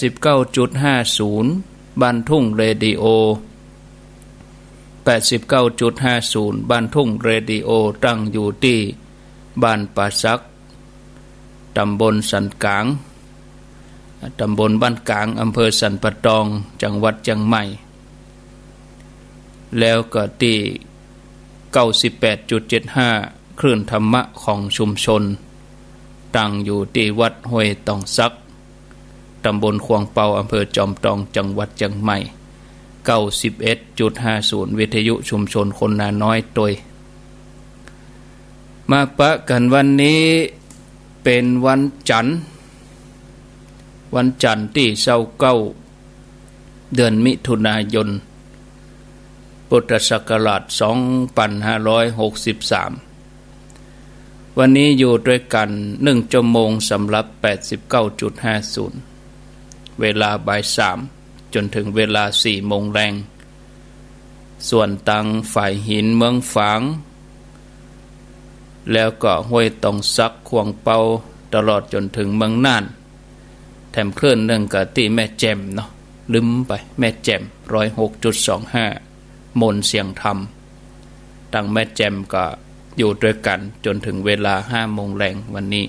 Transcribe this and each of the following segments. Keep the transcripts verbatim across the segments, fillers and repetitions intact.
สิบเก้าจุดห้าศูนย์ บ้านทุ่งเรดิโอ แปดสิบเก้าจุดห้าศูนย์ บ้านทุ่งเรดิโอ ตั้งอยู่ตี้บ้านป่าสัก ตำบลสันก๋าง ตำบลบ้านก๋าง อำเภอสันป่าตอง จังหวัดเจียงใหม่ แล้วก็ตี้ เก้าสิบแปดจุดเจ็ดห้า คลื่นธรรมะของชุมชน ตั้งอยู่ตี้วัดห้วยตองสัก ตำบลขวางเปา อำเภอจอมตอง จังหวัดเจียงใหม่ เก้าสิบเอ็ดจุดห้าศูนย์ วิทยุชุมชนคนนาน้อยตวย มาปะกั๋นวันนี้เป๋นวันจันทร์ วันจันทร์ตี้ซาวเก้า เดือนมิถุนายน พุทธศักราช สองปันห้าร้อยหกสิบสาม วันนี้อยู่ตวยกั๋นนึ่งชั่วโมงสำหรับ แปดสิบเก้าจุดห้าศูนย์ เวลาบ่ายสามจ๋นเถิงเวลาสี่โมงแลง ส่วนตางฝายหินเมืองฝาง แล้วก็ห้วยตองสัก ขวางเปา ตลอดจ๋นเถิงเมืองน่าน แถมคลื่นนึ่งก็ตี้แม่แจ่มเนาะ ลืมไป แม่แจ่ม ร้อยหกจุดสองห้า มนต์เสียงธรรม ตางแม่แจ่มก็อยู่ตวยกั๋นจ๋นเถิงเวลาห้าโมงแลงวันนี้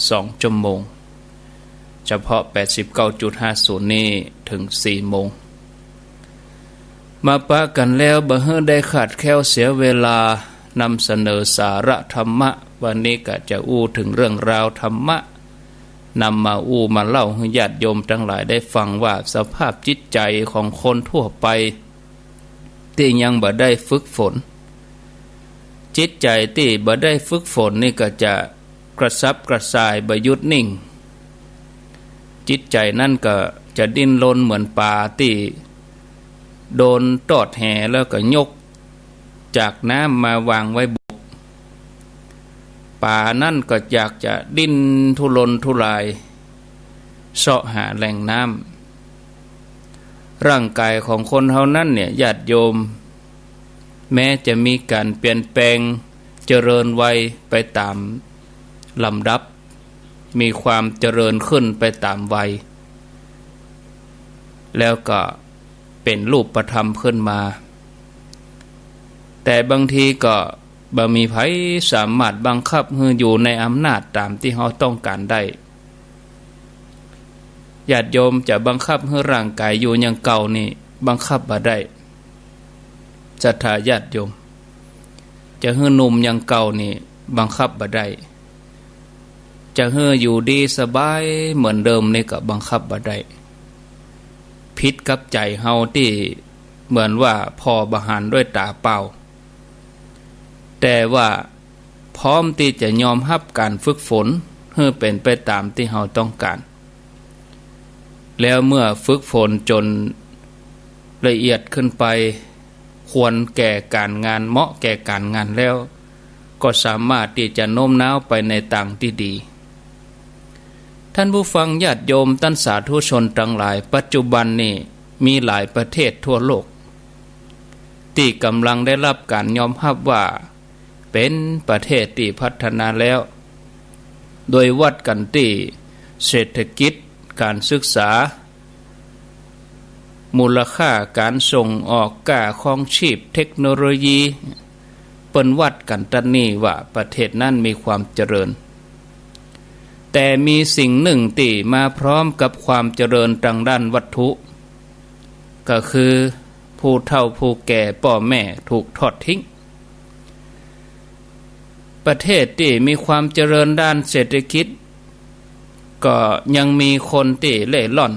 สองชั่วโมง เฉพาะ แปดสิบเก้าจุดห้าศูนย์ นี่เถิงสี่โมง มาปะกั๋นแล้วบ่หื้อได้ขาดแคลนเสียเวลา นำเสนอสาระธรรมะ วันนี้ก็จะอู้เถิงเรื่องราวธรรมะ นำมาอู้มาเล่าหื้อญาติโยมตังหลายได้ฟังว่าสภาพจิตใจ๋ของคนทั่วไป ตี้ยังบ่ได้ฝึกฝน จิตใจ๋ตี้บ่ได้ฝึกฝนนี่ก็จะกระสับกระส่ายบ่หยุดนิ่ง จิตใจ๋นั้นก็จะดิ้นรนเหมือนป๋าตี้โดนตอดแหแล้วก็ยกจากน้ำมาวางไว้บก ป๋านั้นก็อยากจะดิ้นทุรนทุราย เซาะหาแหล่งน้ำ ร่างกายของคนเฮานั้นเนี่ย ญาติโยม แม้จะมีก๋านเปลี่ยนแปลงเจริญวัยไปต๋ามลำดับ มีความเจริญขึ้นไปต๋ามวัย แล้วก็เป๋นรูปธรรมขึ้นมา แต่บางทีก็บ่มีใผสามารถบังคับหื้ออยู่ในอำนาจต๋ามตี้เฮาต้องก๋านได้ ญาติโยมจะบังคับหื้อร่างกายอยู่อย่างเก่านี่บังคับบ่ได้ ศรัทธาญาติโยม จะหื้อหนุ่มอย่างเก่านี่บังคับบ่ได้ จะหื้ออยู่ดีสบายเหมือนเดิมนี่ก็บังคับบ่ได้ ผิดกับใจ๋เฮาตี้เหมือนว่าผ่อบ่หันด้วยต๋าเปล่า แต่ว่าพร้อมตี้จะยอมฮับก๋านฝึกฝนหื้อเป๋นไปต๋ามตี้เฮาต้องก๋าน แล้วเมื่อฝึกฝนจ๋นละเอียดขึ้นไป ควรแก่ก๋านงาน เหมาะแก่ก๋านงานแล้ว ก็สามารถตี้จะโน้มน้าวไปในตางตี้ดี ท่านผู้ฟังญาติโยมต้านสาธุชนตังหลาย ปัจจุบันนี่มีหลายประเทศทั่วโลก ตี้ก่ำลังได้ฮับก๋านยอมฮับว่าเป๋นประเทศตี้พัฒนาแล้ว โดยวัดกั๋นตี้เศรษฐกิจ ก๋านศึกษา มูลค่าก๋านส่งออก ก้าครองชีพ เทคโนโลยี เปิ้นวัดกั๋นตั๊ดนี้ว่าประเทศนั้นมีความเจริญ แต่มีสิ่งนึ่งตี้มาพร้อมกับความเจริญตางด้านวัตถุ ก็คือผู้เฒ่าผู้แก่ป้อแม่ถูกทอดทิ้ง ประเทศตี้มีความเจริญด้านเศรษฐกิจ ก็ยังมีคนตี้เล่ร่อน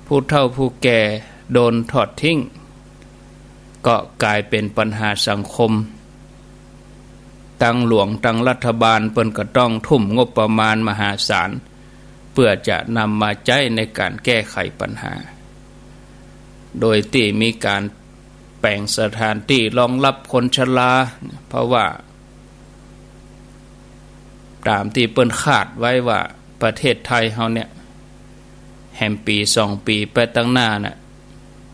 ผู้เฒ่าผู้แก่โดนทอดทิ้ง ก็ก๋ายเป๋นปัญหาสังคม ตางหลวงตางรัฐบาลเปิ้นก็ต้องทุ่มงบประมาณมหาศาล เปื้อจะนำมาใจ๊ในก๋านแก้ไขปัญหา โดยตี้มีก๋านแป๋งสถานตี้รองฮับคนชรา เพราะว่า ต๋ามตี้เปิ้นคาดไว้ว่าประเทศไทยเฮาเนี่ย แหมปี๋สองปี๋ไปตางหน้าน่ะ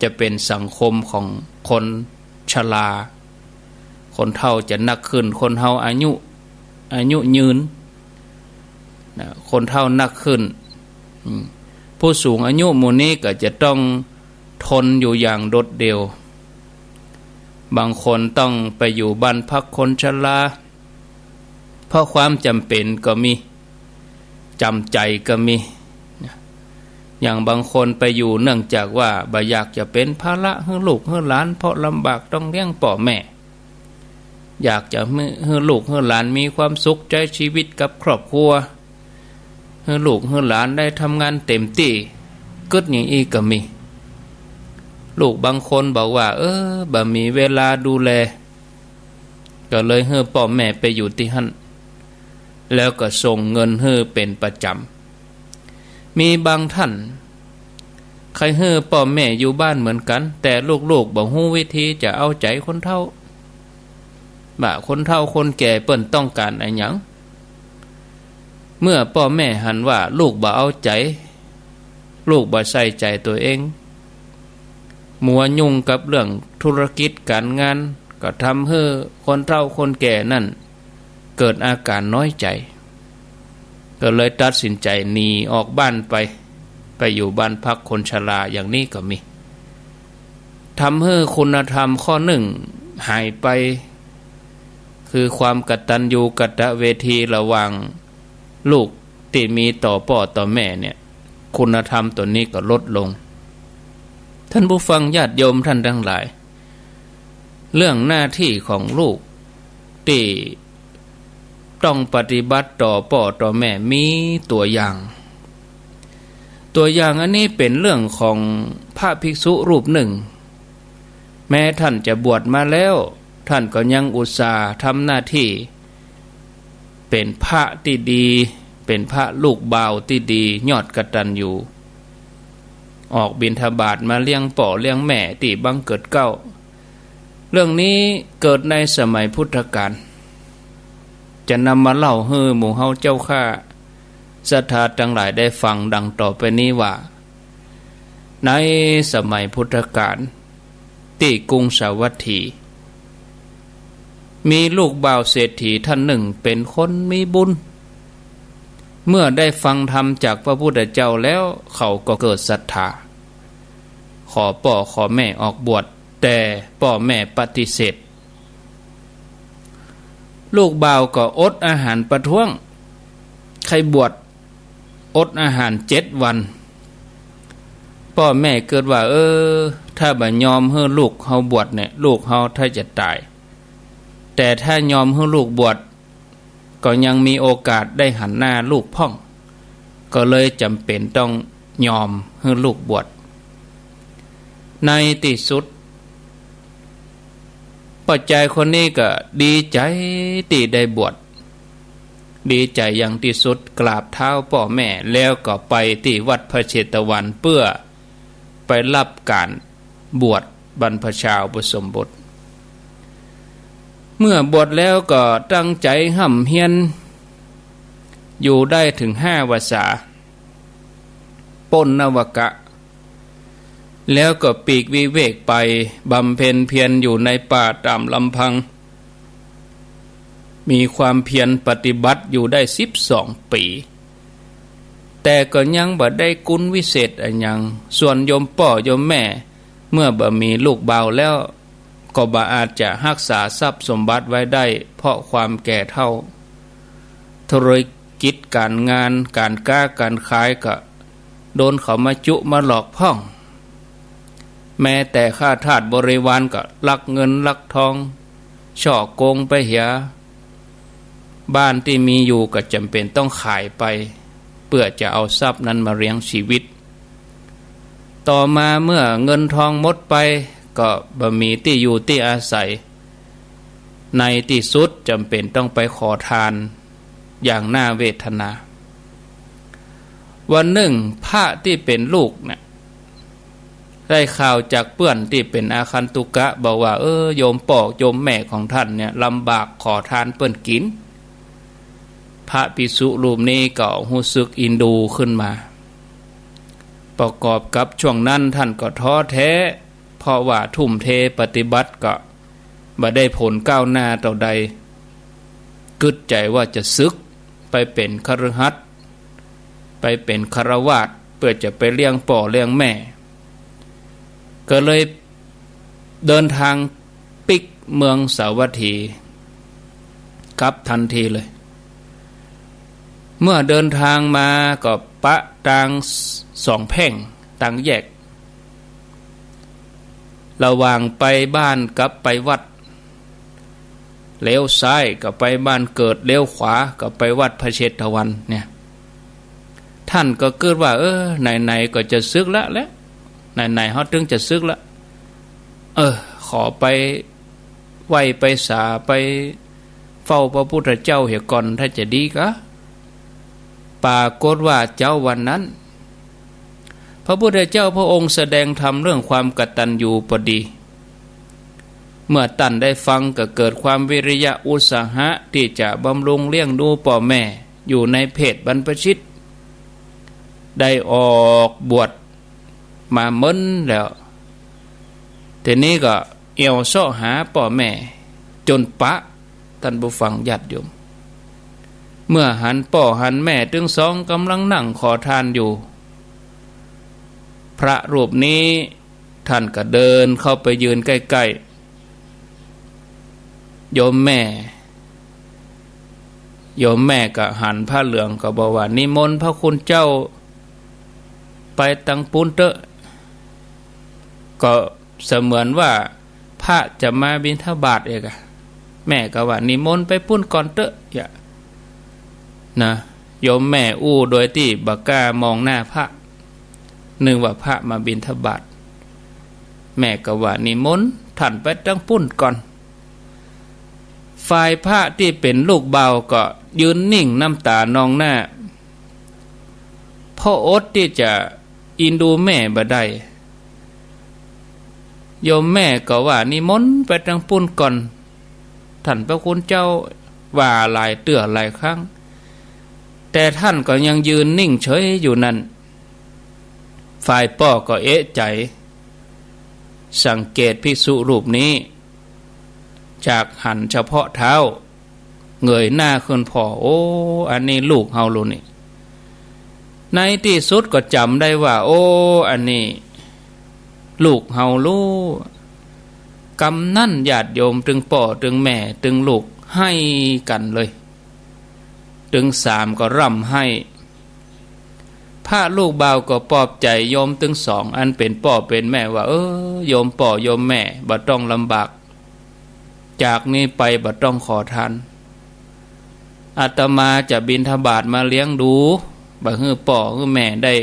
จะเป๋นสังคมของคนชรา คนเฒ่าจะนักขึ้น คนเฮาอายุ อายุยืน นะ คนเฒ่านักขึ้น อืม ผู้สูงอายุหมู่นี้ก็จะต้องทนอยู่อย่างโดดเดี่ยว บางคนต้องไปอยู่บ้านพักคนชรา เพราะความจ๋ำเป๋นก็มี จ๋ำใจ๋ก็มี อย่างบางคนไปอยู่เนื่องจากว่าบ่อยากจะเป๋นภาระหื้อลูกหื้อหลาน เพราะลำบากต้องเลี้ยงป้อแม่ อยากจะหื้อ หื้อลูกหื้อหลานมีความสุขใจ๊ชีวิตกับครอบครัว หื้อลูกหื้อหลานได้ทำงานเต๋มตี้ กึ๊ดอย่างอี้ก็มี ลูกบางคนบอกว่า เออ บ่มีเวลาดูแล ก็เลยหื้อป้อแม่ไปอยู่ตี้หั้น แล้วก็ส่งเงินหื้อเป๋นประจ๋ำ มีบางต้าน ใค่หื้อป้อแม่อยู่บ้านเหมือนกั๋น แต่ลูกๆ บ่ฮู้วิธีจะเอาใจ๋คนเฒ่า บ่าคนเฒ่าคนแก่เปิ้นต้องก๋านอะหยัง เมื่อป้อแม่หันว่าลูกบ่เอาใจ๋ ลูกบ่ใส่ใจ๋ตั๋วเอง มัวยุ่งกับเรื่องธุรกิจก๋านงาน ก็ทำหื้อคนเฒ่าคนแก่นั้นเกิดอาก๋านน้อยใจ๋ ก็เลยตัดสินใจ๋หนีออกบ้านไป ไปอยู่บ้านพักคนชราอย่างนี้ก็มี ทำหื้อคุณธรรมข้อนึ่งหายไป คือความกตัญญูกตเวทีระหว่างลูกตี้มีต่อป้อต่อแม่เนี่ย คุณธรรมตั๋วนี้ก็ลดลง ท่านผู้ฟังญาติโยมท่านตังหลาย เรื่องหน้าตี้ของลูกตี้ต้องปฏิบัติต่อป้อต่อแม่มีตั๋วอย่าง ตั๋วอย่างอันนี้เป๋นเรื่องของพระภิกษุรูปนึ่ง แม้ท่านจะบวชมาแล้ว ท่านก็ยังอุตส่าห์ทำหน้าตี้ เป๋นพระตี้ดี เป๋นพระลูกบ่าวตี้ดี ยอดกตัญญู ออกบิณฑบาตมาเลี้ยงป้อเลี้ยงแม่ตี้บังเกิดเกล้า เรื่องนี้เกิดในสมัยพุทธกาล จะนำมาเล่าหื้อหมู่เฮาเจ้าข้าศรัทธาตังหลายได้ฟังดังต่อไปนี้ว่า ในสมัยพุทธกาล ตี้กรุงสาวัตถี มีลูกบ่าวเศรษฐีท่านนึ่งเป๋นคนมีบุญ เมื่อได้ฟังธรรมจากพระพุทธเจ้าแล้ว เขาก็เกิดศรัทธา ขอป้อขอแม่ออกบวช แต่ป้อแม่ปฏิเสธ ลูกบ่าวก็อดอาหารประท้วง ใค่บวช อดอาหารเจ็ดวัน ป้อแม่กึ๊ดว่า เออ ถ้าบ่ยอมหื้อลูกเฮาบวชเนี่ย ลูกเฮาถ้าจะต๋าย แต่ถ้ายอมหื้อลูกบวช ก็ยังมีโอกาสได้หันหน้าลูกพ่อง ก็เลยจ๋ำเป๋นต้องยอมหื้อลูกบวช ในตี้สุด ป้อจายคนนี้ก็ดีใจ๋ตี้ได้บวช ดีใจ๋อย่างตี้สุด กราบเท้าป้อแม่ แล้วก็ไปตี้วัดพระเชตวัน เปื้อไปฮับก๋านบวชบรรพชาอุปสมบท เมื่อบวชแล้วก็ตั้งใจ๋ฮ่ำเฮียน อยู่ได้เถิงห้าวรรษา ป๊นนวกะ แล้วก็ปีกวิเวกไปบำเพ็ญเพียรอยู่ในป่าต๋ามลำพัง มีความเพียรปฏิบัติอยู่ได้สิบสองปี๋ แต่ก็ยังบ่ได้คุณวิเศษอะหยัง ส่วนโยมป้อโยมแม่ เมื่อบ่มีลูกบ่าวแล้ว ก็บ่อาจจะฮักษาทรัพย์สมบัติไว้ได้ เพราะความแก่เฒ่า ธุรกิจก๋านงาน ก๋านก๊าก๋านขายก็โดนเขามาจุมาหลอกพ่อง แม้แต่ข้าทาสบริวารก็ลักเงินลักทอง ฉ้อโกงไปเหีย บ้านตี้มีอยู่ก็จ๋ำเป๋นต้องขายไป เปื้อจะเอาทรัพย์นั้นมาเลี้ยงชีวิต ต่อมาเมื่อเงินทองหมดไป ก็บ่มีตี้อยู่ตี้อาศัย ในตี้สุดจ๋ำเป๋นต้องไปขอทานอย่างน่าเวทนา วันนึ่งพระตี้เป๋นลูกเนี่ย ได้ข่าวจากเปื้อนตี้เป๋นอาคันตุกะ บอกว่า เออ โยมป้อโยมแม่ของต้านเนี่ยลำบาก ขอทานเปิ้นกิ๋น พระภิกษุรูปนี้ก็ฮู้สึกอินดูขึ้นมา ประกอบกับช่วงนั้นต้านก็ท้อแท้ เพราะว่าทุ่มเทปฏิบัติก็บ่ได้ผลก้าวหน้าเต้าใด กึ๊ดใจ๋ว่าจะสึกไปเป๋นคฤหัสถ์ ไปเป๋นฆราวาส เปื้อจะไปเลี้ยงป้อเลี้ยงแม่ ก็เลยเดินตางปิ๊กเมืองสาวัตถีกลับตันทีเลย เมื่อเดินตางมาก็ปะตางสองแพ่ง ตางแยก ระหว่างไปบ้านกับไปวัด เลี้ยวซ้ายก็ไปบ้านเกิด เลี้ยวขวาก็ไปวัดพระเชตวันเนี่ย ท่านก็กึ๊ดว่า เออ ไหนๆ ก็จะสึกละแหละ ไหนๆ เฮาตึงจะสึกละ เออ ขอไปไหว้ไปสา ไปเฝ้าพระพุทธเจ้าเหียก่อน ถ้าจะดีกะ ปรากฏว่าเจ๊าวันนั้น พระพุทธเจ้าพระองค์แสดงธรรมเรื่องความกตัญญูพอดี เมื่อต้านได้ฟังก็เกิดความวิริยะอุตสาหะตี้จะบำรุงเลี้ยงดูป้อแม่อยู่ในเพศบรรพชิต ได้ออกบวชมาเมินแล้ว ทีนี้ก็แอ่วเซาะหาป้อแม่จ๋นปะ ต้านผู้ฟังญาติโยม เมื่อหันป้อหันแม่ตึงสองก๋ำลังนั่งขอทานอยู่ พระรูปนี้ ท่านก็เดินเข้าไปยืนใก้ๆ โยมแม่ โยมแม่ก็หันผ้าเหลืองก็บอกว่า นิมนต์พระคุณเจ้าไปตังปู๊นเต๊อะ ก็เสมือนว่าพระจะมาบิณฑบาตเองอะ แม่ก็ว่า นิมนต์ไปปู๊นก่อนเต๊อะ อย่า นะ โยมแม่อู้โดยตี้บ่กล้ามองหน้าพระ นึกว่าพระมาบิณฑบาต แม่ก็ว่า นิมนต์ท่านไปตังปู๊นก่อน ฝ่ายพระตี้เป๋นลูกบ่าวก็ยืนนิ่งน้ำตานองหน้า เพราะอดตี้จะอินดูแม่บ่ได้ โยมแม่ก็ว่า นิมนต์ไปตังปู๊นก่อน ท่านพระคุณเจ้า ว่าหลายเตื้อหลายครั้ง แต่ท่านก็ยังยืนนิ่งเฉยอยู่นั้น ฝ่ายป้อก็เอะใจ๋ สังเกตภิกษุรูปนี้ จากหันเฉพาะเท้า เงยหน้าขึ้นผ่อ โอ้ อันนี้ลูกเฮาลูกนี่ ในตี้สุดก็จ๋ำได้ว่า โอ้ อันนี้ลูกเฮาลูก กำนั้นญาติโยมตึงป้อตึงแม่ตึงลูกไห้กั๋นเลย ตึงสามก็ร่ำไห้ พระลูกบ่าวก็ปลอบใจ๋โยมตึงสองอันเป๋นป้อเป๋นแม่ว่า เออ โยมป้อโยมแม่บ่ต้องลำบาก จากนี้ไปบ่ต้องขอทาน อาตมาจะบิณฑบาตมาเลี้ยงดู บ่หื้อป้อหื้อแม่ได้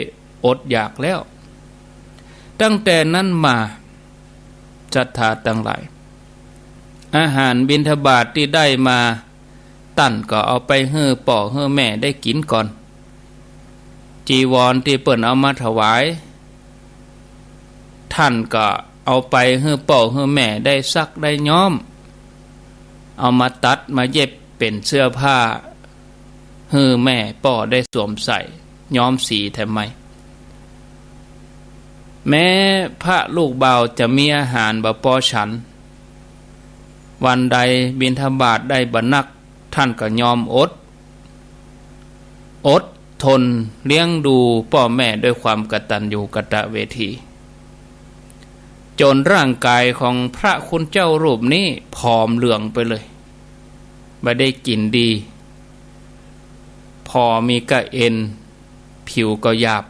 อดอยากแล้ว ตั้งแต่นั้นมา ศรัทธาตังหลาย อาหารบิณฑบาตตี้ได้มา ต้านก็เอาไปหื้อป้อหื้อแม่ได้กิ๋นก่อน จีวรตี้เปิ้นเอามาถวาย ต้านก็เอาไปหื้อป้อหื้อแม่ได้ซักได้ย้อม เอามาตัดมาเย็บเป๋นเสื้อผ้า หื้อแม่ป้อได้สวมใส่ ย้อมสีแถมใหม่ แม้พระลูกบ่าวจะมีอาหารบ่ปอฉัน วันใดบิณฑบาตได้บ่นัก ต้านก็ยอมอด อดทนเลี้ยงดูป้อแม่ด้วยความกตัญญูกตเวที จ๋นร่างกายของพระคุณเจ้ารูปนี้ผอมเหลืองไปเลย บ่ได้กิ๋นดี ผ่อมีก้าเอ็น ผิวก็หยาบ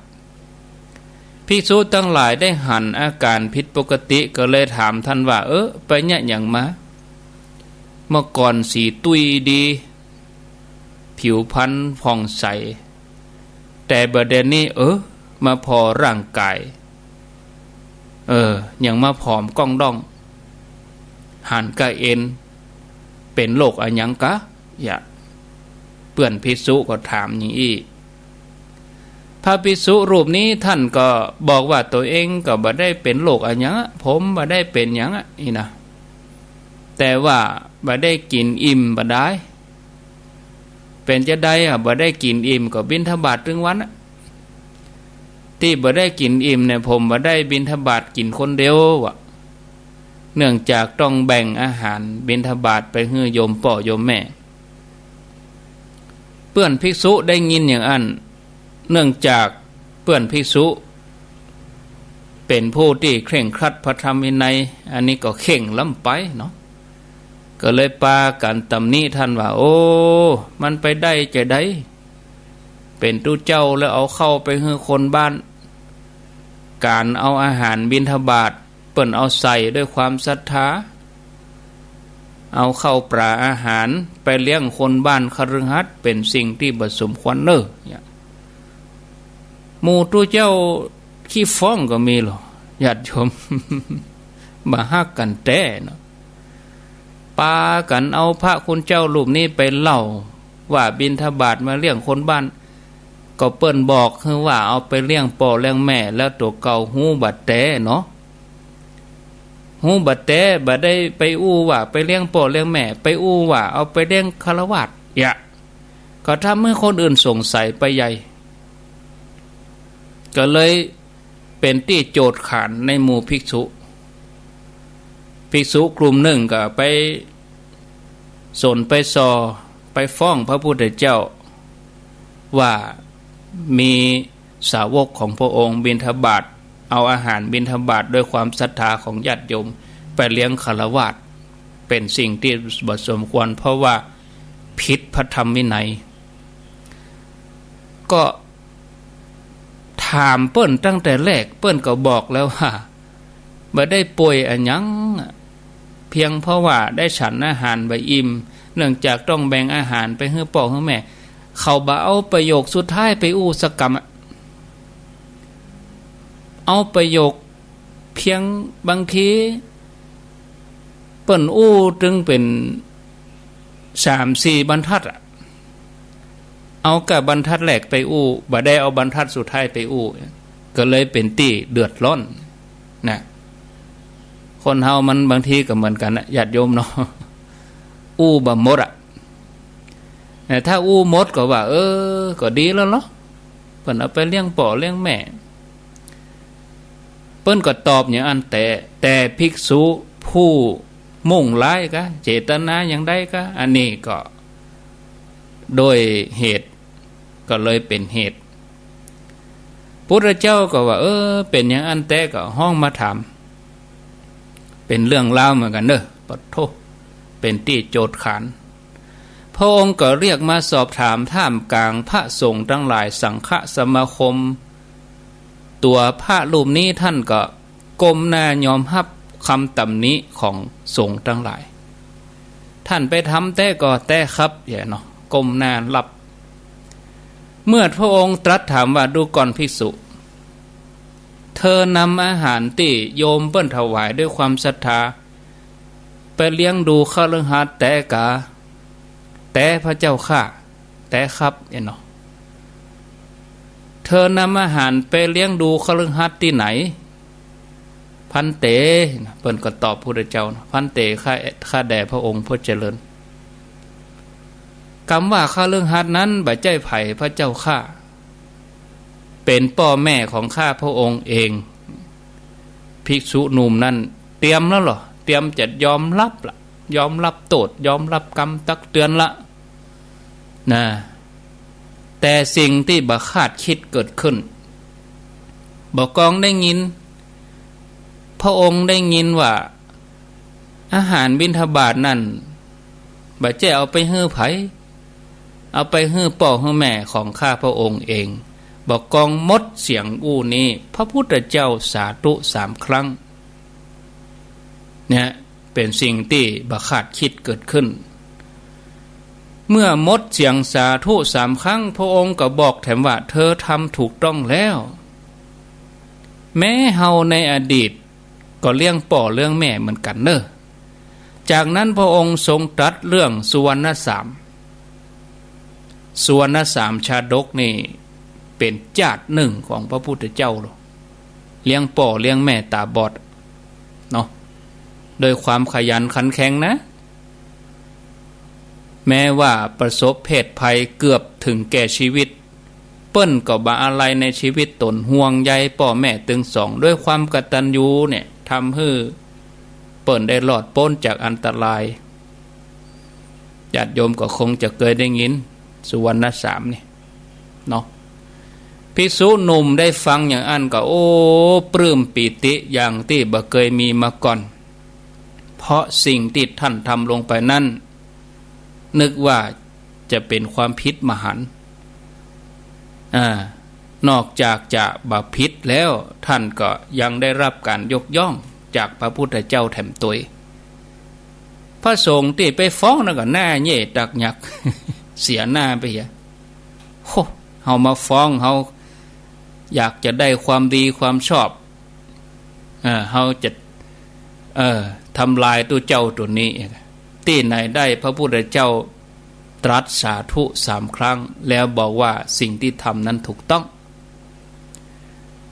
ภิกษุตังหลายได้หันอาก๋ารผิดปกติก็เลยถามต้านว่า เออ ไปเยียะหยังมา เมื่อก่อนสีตุ้ยดี ผิวพรรณผ่องใส แต่บ่าเดี่ยวนี้ เออ มาผ่อร่างกาย เออ หยังมาผอมก้องด้อง หันก้าเอ็น เป๋นโรคอะหยังกา เยียะ เปื้อนภิกษุก็ถามอย่างอี้ พระภิกษุรูปนี้ต้านก็บอกว่า ตั๋วเองก็บ่ได้เป๋นโรคอะหยังอะ ผมบ่ได้เป๋นหยังอะ อี้นะ แต่ว่าบ่ได้กิ๋นอิ่มบ่ดาย เป๋นจาใดอะ บ่ได้กิ๋นอิ่ม ก็บิณฑบาตตึงวันอะ ตี้บ่ได้กิ๋นอิ่มเนี่ย ผมบ่ได้บิณฑบาตกิ๋นคนเดียวอะ เนื่องจากต้องแบ่งอาหารบิณฑบาตไปหื้อโยมป้อโยมแม่ เปื้อนภิกษุได้ยินอย่างอั้น เนื่องจากเปื้อนภิกษุเป๋นผู้ตี้เคร่งครัดพระธรรมวินัย อันนี้ก็เข่งล้ำไปเนาะ ก็เลยปากั๋นตำหนิท่านว่า โอ้ มันไปได้จาใด เป๋นตุ๊เจ้าแล้วเอาข้าวไปหื้อคนบ้าน ก๋านเอาอาหารบิณฑบาต เปิ้นเอาใส่ด้วยความศรัทธา เอาข้าวปลาอาหารไปเลี้ยงคนบ้านคฤหัสถ์ เป๋นสิ่งตี้บ่สมควรเน่อ เนี่ย หมู่ตุ๊เจ้าขี้ฟ้องก็มีลอ ญาติโยม บ่ฮักกั๋นแต๊เนาะ ปากั๋นเอาพระคุณเจ้ารูปนี้ไปเล่าว่าบิณฑบาตมาเลี้ยงคนบ้าน ก็เปิ้นบอกหื้อว่าเอาไปเลี้ยงป้อเลี้ยงแม่ แล้วตั๋วเก่าฮู้บ่แต๊เนาะ ฮู้บ่แต๊ บ่ได้ไปอู้ว่าไปเลี้ยงป้อเลี้ยงแม่ ไปอู้ว่าเอาไปเลี้ยงฆราวาส เยียะ ก็ทำหื้อคนอื่นสงสัยไปใหญ่ ก็เลยเป๋นตี้โจทย์ขานในหมู่ภิกษุ ภิกษุกลุ่มนึ่งก็ไปสนไปส่อ ไปฟ้องพระพุทธเจ้า ว่ามีสาวกของพระองค์บิณฑบาต เอาอาหารบิณฑบาตด้วยความศรัทธาของญาติโยม ไปเลี้ยงฆราวาส เป๋นสิ่งตี้บ่สมควร เพราะว่าผิดพระธรรมวินัย ก็ถามเปิ้นตั้งแต่แรก เปิ้นก็บอกแล้วว่า บ่ได้ป่วยอะหยังอะ เพียงเพราะว่าได้ฉันอาหารบ่อิ่ม เนื่องจากต้องแบ่งอาหารไปหื้อป้อหื้อแม่ เขาบ่เอาประโยคสุดท้ายไปอู้สักกำอะ เอาประโยคเพียงบางที เปิ้นอู้ตึงเป๋นสามสี่บรรทัดอะ เอาก้าบรรทัดแรกไปอู้ บ่ได้เอาบรรทัดสุดท้ายไปอู้ ก็เลยเป๋นตี้เดือดร้อนนะ คนเฮามันบางทีก็เหมือนกั๋นนะ ญาติโยมเนาะ อู้บ่หมดอะ แต่ถ้าอู้หมดก็ว่า เออ ก็ดีแล้วลอ เปิ้นเอาไปเลี้ยงป้อเลี้ยงแม่ เปิ้นก็ตอบอย่างอั้นแต๊ แต่ภิกษุผู้มุ่งร้ายกา เจตนาอย่างใดกา อันนี้ก็โดยเหตุ ก็เลยเป๋นเหตุ พุทธเจ้าก็ว่า เออ เป๋นอย่างอั้นแต๊ก็ฮ้องมาถาม เป๋นเรื่องราวเหมือนกั๋นเน่อ ปะโธ่ เป๋นตี้โจทย์ขาน พระองค์ก็เรียกมาสอบถามท่ามกลางพระสงฆ์ตังหลาย สังฆสมาคม ตั๋วพระรูปนี้ท่านก็ก้มหน้ายอมฮับกำตำหนิของสงฆ์ตังหลาย ท่านไปทำแต๊ก็แต๊ครับ เยียะเนาะ ก้มหน้าฮับ เมื่อพระองค์ตรัสถามว่า ดูก่อนภิกษุ เธอนำอาหารตี้โยมเปิ้นถวายด้วยความศรัทธา ไปเลี้ยงดูคฤหัสถ์แต๊กา แต๊พระเจ้าข้า แต๊ครับ เยียะเนาะ เธอนำอาหารไปเลี้ยงดูคฤหัสถ์ตี้ไหน ภันเต เปิ้นก็ตอบพุทธเจ้านะ ภันเต ข้า ข้าแด่พระองค์ผู้เจริญ กำว่าคฤหัสถ์นั้นบ่ใจ้ใผพระเจ้าข้า เป๋นป้อแม่ของข้าพระองค์เอง ภิกษุหนุ่มนั้นเตรียมแล้วลอ เตรียมจะยอมฮับละ ยอมฮับโต้ษ ยอมฮับกำตักเตือนละ นะ แต่สิ่งตี้บ่คาดคิดเกิดขึ้น บ่กองได้ยิน พระองค์ได้ยินว่า อาหารบิณฑบาตนั้น บ่ใจ้เอาไปหื้อใผ เอาไปหื้อป้อหื้อแม่ของข้าพระองค์เอง บ่กองหมดเสียงอู้นี้ พระพุทธเจ้าสาธุสามครั้ง เนี่ย เป๋นสิ่งตี้บ่คาดคิดเกิดขึ้น เมื่อหมดเสียงสาธุสามครั้ง พระองค์ก็บอกแถมว่า เธอทำถูกต้องแล้ว แม้เฮาในอดีตก็เลี้ยงป้อเลี้ยงแม่เหมือนกั๋นเน่อ จากนั้นพระองค์ทรงตรัสเรื่องสุวรรณสาม สุวรรณสามชาดกนี่เป๋นจาติหนึ่งของพระพุทธเจ้าลอ เลี้ยงป้อเลี้ยงแม่ต๋าบอดเนาะ ด้วยความขยันขันแข็งนะ แม้ว่าประสบเพศภัยเกือบถึงแก่ชีวิต เปิ้นก็บ่อาลัยในชีวิตต๋น ห่วงใยป้อแม่ตึงสอง ด้วยความกตัญญูเนี่ย ทำหื้อเปิ้นได้รอดป๊นจากอันตราย ญาติโยมก็คงจะเกยได้ยิน สุวรรณสามนี่เนาะ ภิกษุหนุ่มได้ฟังอย่างอั้นก็ โอ้ ปลื้มปีติอย่างตี้บ่เกยมีมาก่อน เพราะสิ่งตี้ท่านทำลงไปนั้น นึกว่าจะเป๋นความผิดมหันต์ อ่า นอกจากจะบ่ผิดแล้ว ท่านก็ยังได้รับก๋านยกย่องจากพระพุทธเจ้าแถมตวย พระสงฆ์ตี้ไปฟ้องนั้นก็หน้าเย่ตักหยัก เสียหน้าไปเหีย โห เฮามาฟ้อง เฮาอยากจะได้ความดีความชอบ เออ เฮาจะ เออ ทำลายตุ๊เจ้าตั๋วนี้ ตี้ไหนได้พระพุทธเจ้าตรัสสาธุสามครั้ง แล้วบอกว่าสิ่งตี้ทำนั้นถูกต้อง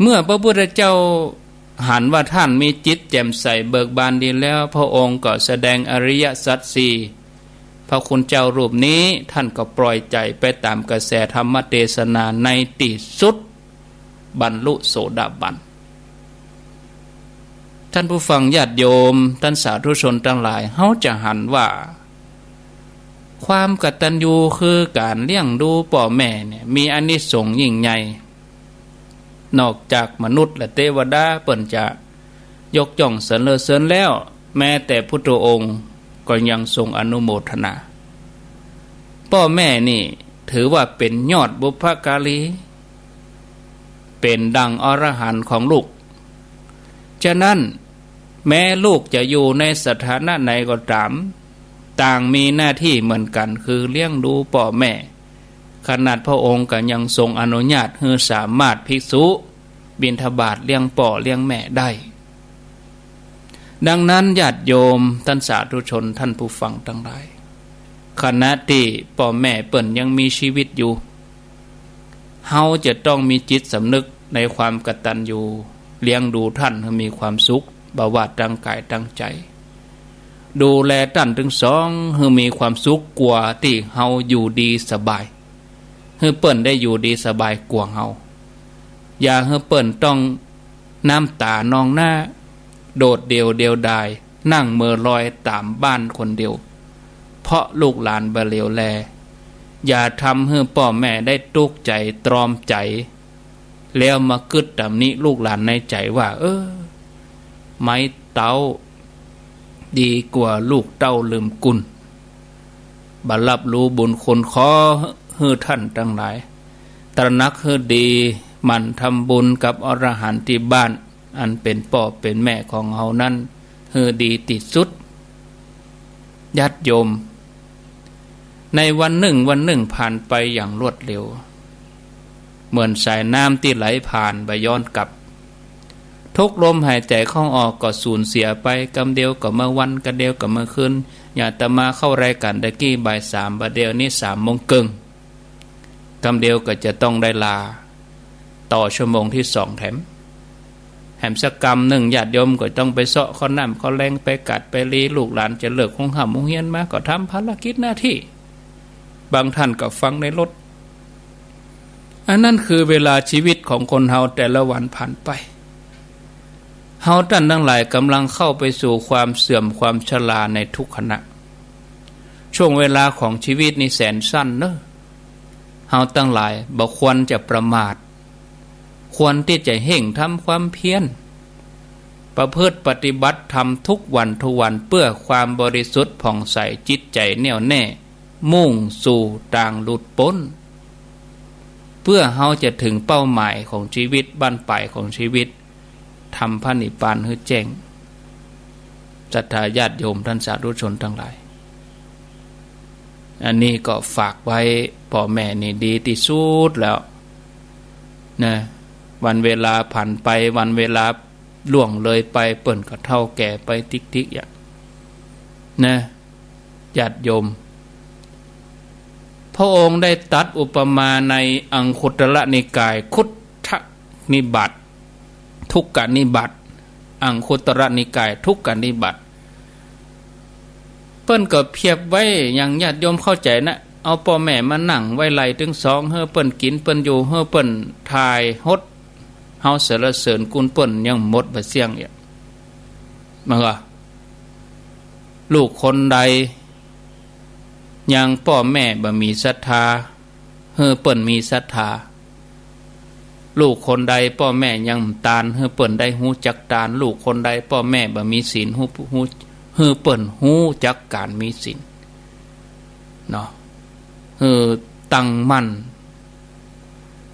เมื่อพระพุทธเจ้าหันว่าท่านมีจิตแจ่มใสเบิกบานดีแล้ว พระองค์ก็แสดงอริยสัจสี่ พระคุณเจ้ารูปนี้ท่านก็ปล่อยใจ๋ไปต๋ามกระแสธรรมเตสนาในตี้สุด บรรลุโสดาบัน ท่านผู้ฟังญาติโยม ท่านสาธุชนตังหลาย เฮาจะหันว่า ความกตัญญูคือก๋านเลี้ยงดูป้อแม่เนี่ย มีอานิสงส์ยิ่งใหญ่ นอกจากมนุษย์และเตวดาเปิ้นจะยกย่องสรรเสริญแล้ว แม้แต่พุทธองค์ก็ยังทรงอนุโมทนา ป้อแม่นี่ถือว่าเป๋นยอดบุพการี เป๋นดังอรหันต์ของลูก ฉะนั้นแม้ลูกจะอยู่ในสถานะไหนก็ต๋าม ต่างมีหน้าตี้เหมือนกั๋น คือเลี้ยงดูป้อแม่ ขนาดพระองค์ก็ยังทรงอนุญาตหื้อสามารถภิกษุบิณฑบาตเลี้ยงป้อเลี้ยงแม่ได้ ดังนั้นญาติโยม ท่านสาธุชน ท่านผู้ฟังตังหลาย ขณะตี้ป้อแม่เปิ้นยังมีชีวิตอยู่ เฮาจะต้องมีจิตสำนึกในความกตัญญู เลี้ยงดูต้านหื้อมีความสุข บ่ว่าตางก๋ายตางใจ๋ ดูแลต้านตึงสองหื้อมีความสุขกว่าตี้เฮาอยู่ดีสบาย หื้อเปิ้นได้อยู่ดีสบายกว่าเฮา อย่าหื้อเปิ้นต้องน้ำต๋านองหน้า โดดเดี่ยวเดียวดาย นั่งเหม่อลอยต๋ามบ้านคนเดียว เพราะลูกหลานบ่เหลียวแล อย่าทำหื้อป้อแม่ได้ตุ๊กข์ใจ๋ตรอมใจ๋ แล้วมากึ๊ดตำหนิลูกหลานในใจ๋ว่า เออ ไม้เต๊าดีกว่าลูกเต้าลืมกุณ บ่ฮับฮู้บุญคุณ ขอหื้อต้านตังหลาย ตระหนักหื้อดี หมั่นทำบุญกับอรหันต์ตี้บ้าน อันเป๋นป้อเป๋นแม่ของเฮานั้น หื้อดีตี้สุด ญาติโยม ในวันนึ่งวันนึ่งผ่านไปอย่างรวดเร็ว เหมือนสายน้ำตี้ไหลผ่านบ่ย้อนกลับ ทุกลมหายใจ๋เข้าออกก็สูญเสียไป กำเดียวก็เมิดวัน กำเดียวก็เมิดคืน อย่างอาตมาเข้ารายก๋านตะกี้บ่ายสาม บ่าเดี่ยวนี้สามโมงเกิ่ง กำเดียวก็จะต้องได้ลา ต่อชั่วโมงตี้สองแถม แหมสักกำนึ่งญาติโยมก็ต้องไปเซาะข้าวน้ำข้าวแลง ไปก๋าดไปลี ลูกหลานจะเลิกโฮงฮ่ำโฮงเฮียนมาก็ทำภารกิจหน้าตี้ บางต้านก็ฟังในรถ อันนั้นคือเวลาชีวิตของคนเฮาแต่ละวันผ่านไป เฮาต้านตังหลายก่ำลังเข้าไปสู่ความเสื่อมความชราในทุกขณะ ช่วงเวลาของชีวิตนี่แสนสั้นเนาะ เฮาตังหลายบ่ควรจะประมาท ควรตี้จะเฮ่งทำความเพียร ประพฤติปฏิบัติธรรมทุกวันทุกวัน เปื้อความบริสุทธิ์ผ่องใส จิตใจ๋แน่วแน่ มุ่งสู่ตางหลุดป๊น เปื้อเฮาจะเถิงเป้าหมายของชีวิต บั้นป๋ายของชีวิต ทำพระนิพพานหื้อแจ้ง ศรัทธาญาติโยมต้านสาธุชนตังหลาย อันนี้ก็ฝากไว้ ป้อแม่นี่ดีตี้สุดแล้วนะ วันเวลาผ่านไป วันเวลาล่วงเลยไป เปิ้นก็เฒ่าแก่ไปติ๊กๆ อย่างนะ ญาติโยม พระองค์ได้ตรัสอุปมาในอังคุตรนิกายคุตทนิบาต ทุกกนิบาต อังคุตรนิกายทุกกนิบาต เปิ้นก็เปรียบไว้อย่างญาติโยมเข้าใจ๋นะ เอาป้อแม่มานั่งไว้ไหล่ตึงสอง หื้อเปิ้นกิ๋นเปิ้นอยู่ หื้อเปิ้นถ่ายฮด เฮาสรรเสริญคุณเปิ้นยังหมดบ่เสี้ยงเอียด มันก็ ลูกคนใดยังป้อแม่บ่มีศรัทธา หื้อเปิ้นมีศรัทธา ลูกคนใดป้อแม่ยังบ่ตาน หื้อเปิ้นได้ฮู้จักตาน ลูกคนใดป้อแม่บ่มีศีล ฮู้ ฮู้ หื้อเปิ้นฮู้จักก๋านมีศีลเนาะ หื้อตั้งมั่น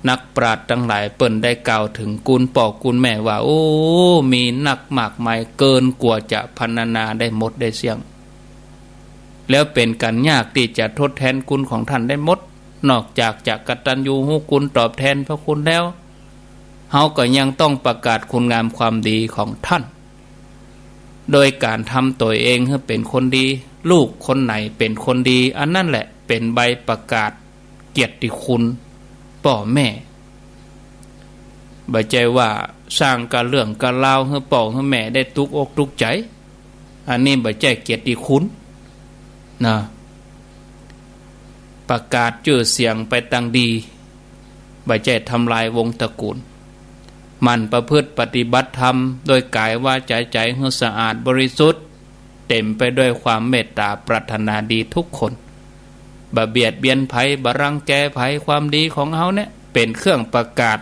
นักปราชญ์ตังหลายเปิ้นได้กล่าวเถิงกุนป้อกุนแม่ว่า โอ้ มีนักมากมายเกินกว่าจะพรรณนาได้หมดได้เสี้ยง แล้วเป๋นก๋านยากตี้จะทดแทนกุนของต้านได้หมด นอกจากจะกตัญญูฮู้คุณตอบแทนพระคุณแล้ว เฮาก็ยังต้องประกาศคุณงามความดีของต้าน โดยก๋านทำตั๋วเองหื้อเป๋นคนดี ลูกคนไหนเป๋นคนดี อันนั้นแหละเป๋นใบประกาศเกียรติคุณป้อแม่ บ่ใจ้ว่าสร้างก้าเรื่องก้าราวหื้อป้อหื้อแม่ได้ตุ๊กอกตุ๊กใจ๋ อันนี้บ่ใจ้เกียรติคุณนะ ประกาศจื้อเสียงไปตางดี บ่ใจ้ทำลายวงศ์ตระกูล หมั่นประพฤติปฏิบัติธรรม โดยก๋ายวาจ๋าใจ๋หื้อสะอาดบริสุทธิ์ เต๋มไปด้วยความเมตต๋าปรารถนาดีทุกคน บ่เบียดเบียนใผ บ่รังแกใผ ความดีของเฮาเนี่ยเป๋นเครื่องประกาศ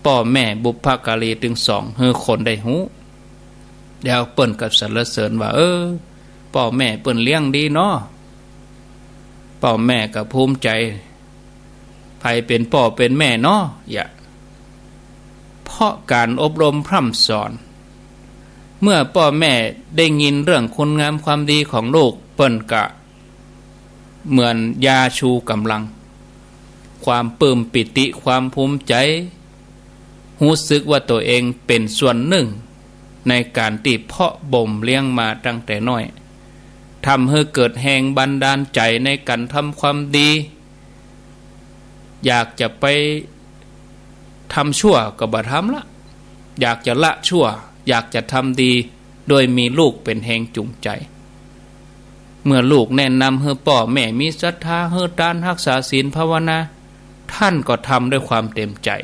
ป้อแม่บุพการีตึงสองหื้อคนได้ฮู้ แล้วเปิ้นก็สรรเสริญว่า เออ ป้อแม่เปิ้นเลี้ยงดีเนาะ ป้อแม่ก็ภูมิใจ๋ ใผเป๋นป้อเป๋นแม่เนาะ อย่า เพราะก๋านอบรมพร่ำสอน เมื่อป้อแม่ได้ยินเรื่องคุณงามความดีของลูก เปิ้นก็ เหมือนยาชูก๋ำลัง ความปลื้มปีติ ความภูมิใจ๋ ฮู้สึกว่าตั๋วเองเป๋นส่วนนึ่งในก๋านตี้เพาะบ่มเลี้ยงมาตั้งแต่น้อย ทำหื้อเกิดแฮงบันดาลใจ๋ในก๋านทำความดี อยากจะไป ทำชั่วก็บ่ทำละ อยากจะละชั่ว อยากจะทำดี โดยมีลูกเป๋นแฮงจูงใจ๋ เมื่อลูกแนะนำหื้อป้อแม่มีศรัทธา หื้อตาน ฮักษาศีลภาวนา ต้านก็ทำด้วยความเต๋มใจ๋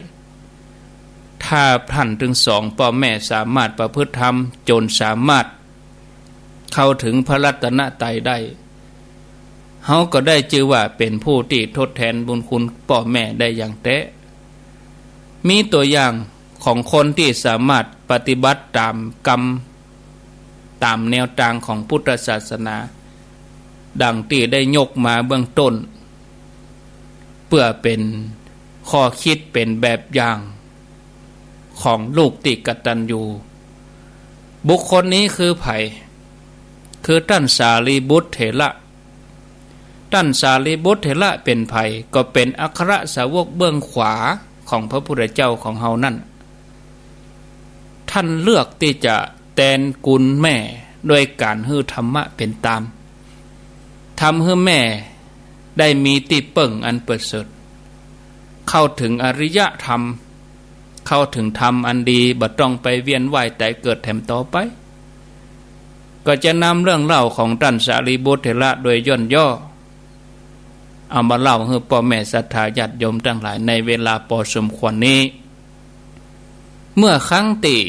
ถ้าต้านตึงสองป้อแม่สามารถประพฤติธรรมจ๋นสามารถ เข้าเถิงพระรัตนตรัยได้ เฮาก็ได้จื้อว่าเป๋นผู้ตี้ทดแทนบุญคุณป้อแม่ได้อย่างแต๊ มีตั๋วอย่างของคนตี้สามารถปฏิบัติต๋ามกำ ต๋ามแนวตางของพุทธศาสนา ดังตี้ได้ยกมาเบื้องต้น เปื้อเป๋นข้อคิดเป๋นแบบอย่าง ของลูกตี้กตัญญู บุคคลนี้คือใผ คือต้านสารีบุตรเถระ ต้านสารีบุตรเถระเป๋นใผ ก็เป๋นอัครสาวกเบื้องขวาของพระพุทธเจ้าของเฮานั่น ต้านเลือกตี้จะแตนกุนแม่ด้วยก๋านหื้อธรรมะเป๋นตาม ทำหื้อแม่ได้มีตี้เปิ้งอันประเสริฐ เข้าเถิงอริยธรรม เข้าเถิงธรรมอันดี บ่ต้องไปเวียนว่ายต๋ายเกิดแถมต่อไป ก็จะนำเรื่องเล่าของต้านสารีบุตรเถระโดยย่นย่อ เอามาเล่าหื้อป้อแม่ศรัทธาญาติโยมตังหลายในเวลาปอสมควรนี้ เมื่อครั้งตี้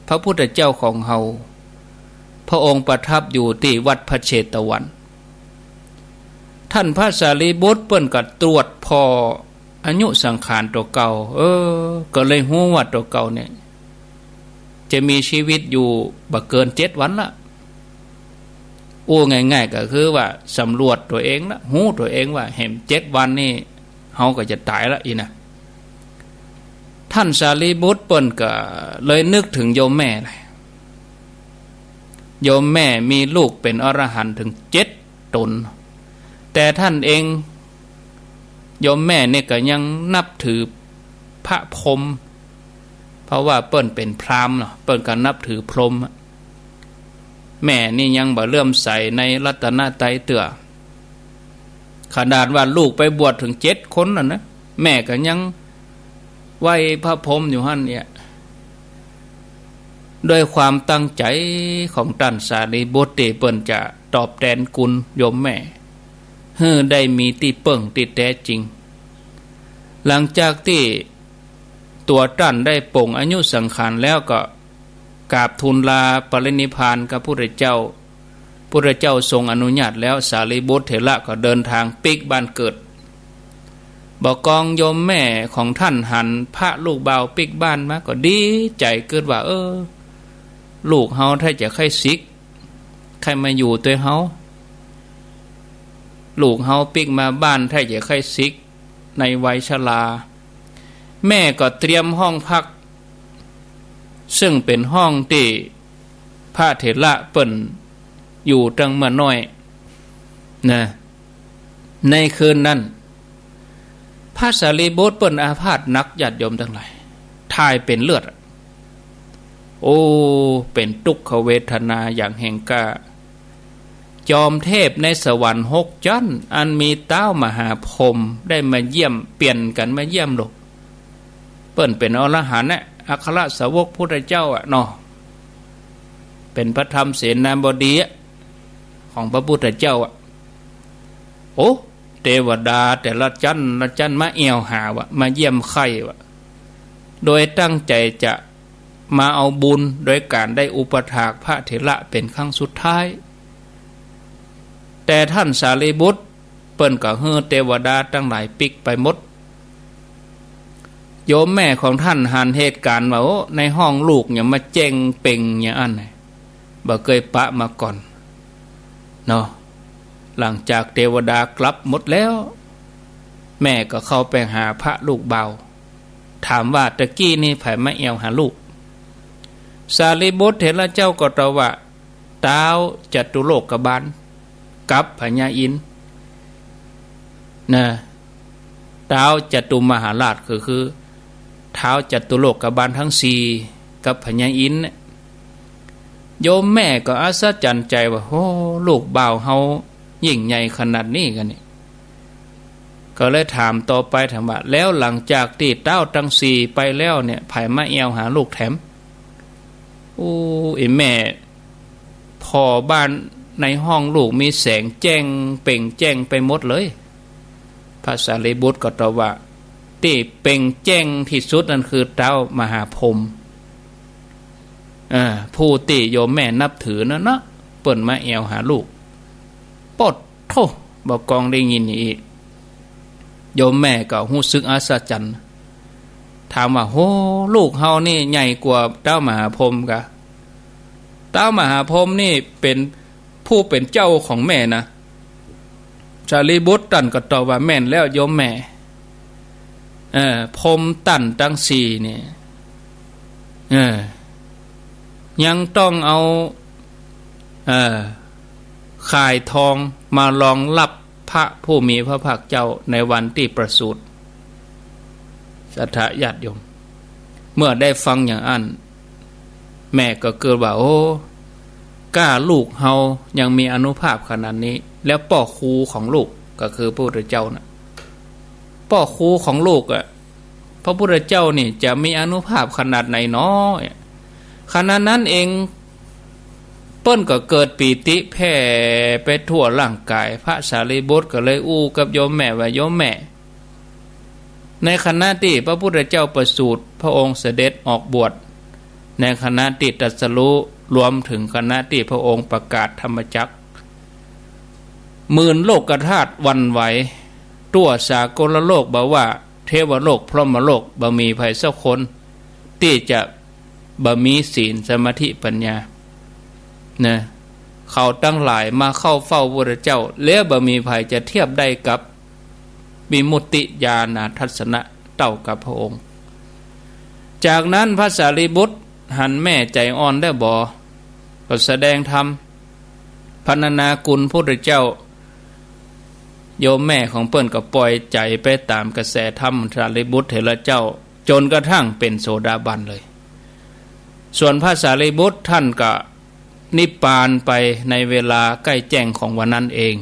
พระพุทธเจ้าของเฮา พระองค์ประทับอยู่ตี้วัดพระเชตวัน ต้านพระสารีบุตรเปิ้นก็ตรวจผ่ออายุสังขารตั๋วเก่า เออ ก็เลยฮู้ว่าตั๋วเก่าเนี่ย จะมีชีวิตอยู่บ่เกินเจ็ดวันละ อู้ง่ายๆ ก็คือว่าสำรวจตั๋วเองละ ฮู้ตั๋วเองว่าแหมเจ็ดวันนี่เฮาก็จะต๋ายละอี้นะ ต้านสารีบุตรเปิ้นก็เลยนึกเถิงโยมแม่เลย โยมแม่มีลูกเป๋นอรหันต์เถิงเจ็ดต๋น แต่ต้านเอง โยมแม่เนี่ยก็ยังนับถือพระพรหม เพราะว่าเปิ้นเป๋นพราหมณ์เนาะ เปิ้นก็นับถือพรหมอะ แม่นี่ยังบ่เลื่อมใสในรัตนตรัยเตื้อ ขนาดว่าลูกไปบวชเถิงเจ็ดคนน่ะนะ แม่ก็ยังไหว้พระพรหมอยู่หั้นเนี่ย ด้วยความตั้งใจ๋ของต้านสารีบุตรตี้เปิ้นจะตอบแตนกุณโยมแม่ หื้อได้มีตี้เปิ้งตี้แต๊จริง หลังจากตี้ตั๋วต้านได้ปลงอายุสังขารแล้วก็ กราบทูลลาปรินิพพานกับพุทธเจ้า พุทธเจ้าทรงอนุญาตแล้ว สารีบุตรเถระก็เดินทางปิ๊กบ้านเกิด บ่ากองโยมแม่ของต้านหันพระลูกบ่าวปิ๊กบ้านมาก็ดีใจ๋กึ๊ดว่า เออ ลูกเฮาแต๊จะใค่สิก ใค่มาอยู่ตวยเฮา ลูกเฮาปิ๊กมาบ้านแต๊จะใค่สิก ในวัยชรา แม่ก็เตรียมห้องพัก ซึ่งเป๋นห้องตี้พระเถระเปิ้นอยู่ตั้งเมื่อน้อยนะ ในคืนนั้น พระสารีบุตรเปิ้นอาพาธหนัก ญาติโยมตังหลาย ถ่ายเป๋นเลือด โอ้ เป๋นตุ๊กขเวทนาอย่างแฮงกล้า จอมเทพในสวรรค์หกจั๊น อันมีต๊าวมหาพรหมได้มาเยี่ยม เปลี่ยนกั๋นมาเยี่ยมลูก เปิ้นเป๋นอรหันต์นะ อัครสาวกพุทธเจ้าอะเนาะ เป๋นพระธรรมเสนาบดีอะ ของพระพุทธเจ้าอะ โอ้ เตวดาแต่ละจั๊นละจั๊นมาแอ่วหาว่ะ มาเยี่ยมใค่ว่ะ โดยตั้งใจ๋จะมาเอาบุญโดยก๋านได้อุปถากพระเถระเป๋นครั้งสุดท้าย แต่ต้านสารีบุตรเปิ้นก็หื้อเตวดาตังหลายปิ๊กไปหมด โยมแม่ของต้านหันเหตุก๋ารณ์ว่า โอ้ ในห้องลูกหยังมาแจ้งเป่งอย่างอั้น บ่เกยปะมาก่อนเนาะ หลังจากเตวดากลับหมดแล้ว แม่ก็เข้าไปหาพระลูกบ่าว ถามว่า ตะกี้นี่ใผมาแอ่วหาลูก สารีบุตรเถระเจ้าก็ตอบว่า ต๊าวจตุโลกบาลกับพญาอินทร์นะ ต๊าวจตุมหาราช คือ คือ ต๊าวจตุโลกบาลทั้งสี่กับพญาอินทร์เนี่ย โยมแม่ก็อัศจรรย์ใจ๋ว่า โอ้ ลูกบ่าวเฮายิ่งใหญ่ขนาดนี้กั๋นนี่ ก็เลยถามต่อไป ถามว่า แล้วหลังจากตี้ต๊าวตังสี่ไปแล้วเนี่ย ใผมาแอ่วหาลูกแถม โอ้ ไอ้แม่ ผ่อบ้านในห้องลูกมีแสงแจ้งเป่งแจ้งไปหมดเลย พระสารีบุตรก็ตอบว่า ตี้เป่งแจ้งตี้สุดนั้นคือต๊าวมหาพรหม อ่า ผู้ตี้โยมแม่นับถือนั่นนะ เปิ้นมาแอ่วหาลูก โป๊ดโธ่ บ่ากองได้ยินอี้ โยมแม่ก็ฮู้สึกอัศจรรย์ ถามว่า โห ลูกเฮานี่ใหญ่กว่าต๊าวมหาพรหมกา ต๊าวมหาพรหมนี่เป๋นผู้เป๋นเจ้าของแม่นะ สารีบุตรต้านก็ตอบว่า แม่นแล้วโยมแม่ เออ พรหมต้านตังสี่นี่ เออ ยังต้องเอา เออ ข่ายทองมารองรับพระผู้มีพระภาคเจ้าในวันตี้ประสูติ ศรัทธาญาติโยม เมื่อได้ฟังอย่างอั้น แม่ก็เกิดว่า โอ้ ก้าลูกเฮายังมีอานุภาพขนาดนี้ แล้วป้อครูของลูกก็คือพระพุทธเจ้าน่ะ ป้อครูของลูกอะ พระพุทธเจ้านี่จะมีอานุภาพขนาดไหนหนอ ขณะนั้นเอง เปิ้นก็เกิดปีติแผ่ไปทั่วร่างกาย พระสารีบุตรก็เลยอู้กับโยมแม่ว่า โยมแม่ ในขณะตี้พระพุทธเจ้าประสูติ พระองค์เสด็จออกบวช ในขณะตี้ตรัสรู้ รวมถึงขณะตี้พระองค์ประกาศธรรมจักร หมื่นโลกธาตุหวั่นไหว ทั่วสากลโลก บ่ว่าเทวโลก พรหมโลก บ่มีใผสักคน ตี้จะบ่มีศีลสมาธิปัญญา นะ เขาตังหลายมาเข้าเฝ้าพระพุทธเจ้า แล้วบ่มีใผจะเทียบได้กับวิมุตติญาณทัศนะเต้ากับพระองค์ จากนั้นพระสารีบุตรหันแม่ใจ๋อ่อนได้บ่ ก็แสดงธรรม พรรณนาคุณพุทธเจ้า โยมแม่ของเปิ้นก็ปล่อยใจ๋ไปต๋ามกระแสธรรมสารีบุตรเถระเจ้า จ๋นกระทั่งเป๋นโสดาบันเลย ส่วนพระสารีบุตรต้านก็นิพพานไปในเวลาใก้แจ้งของวันนั้นเอง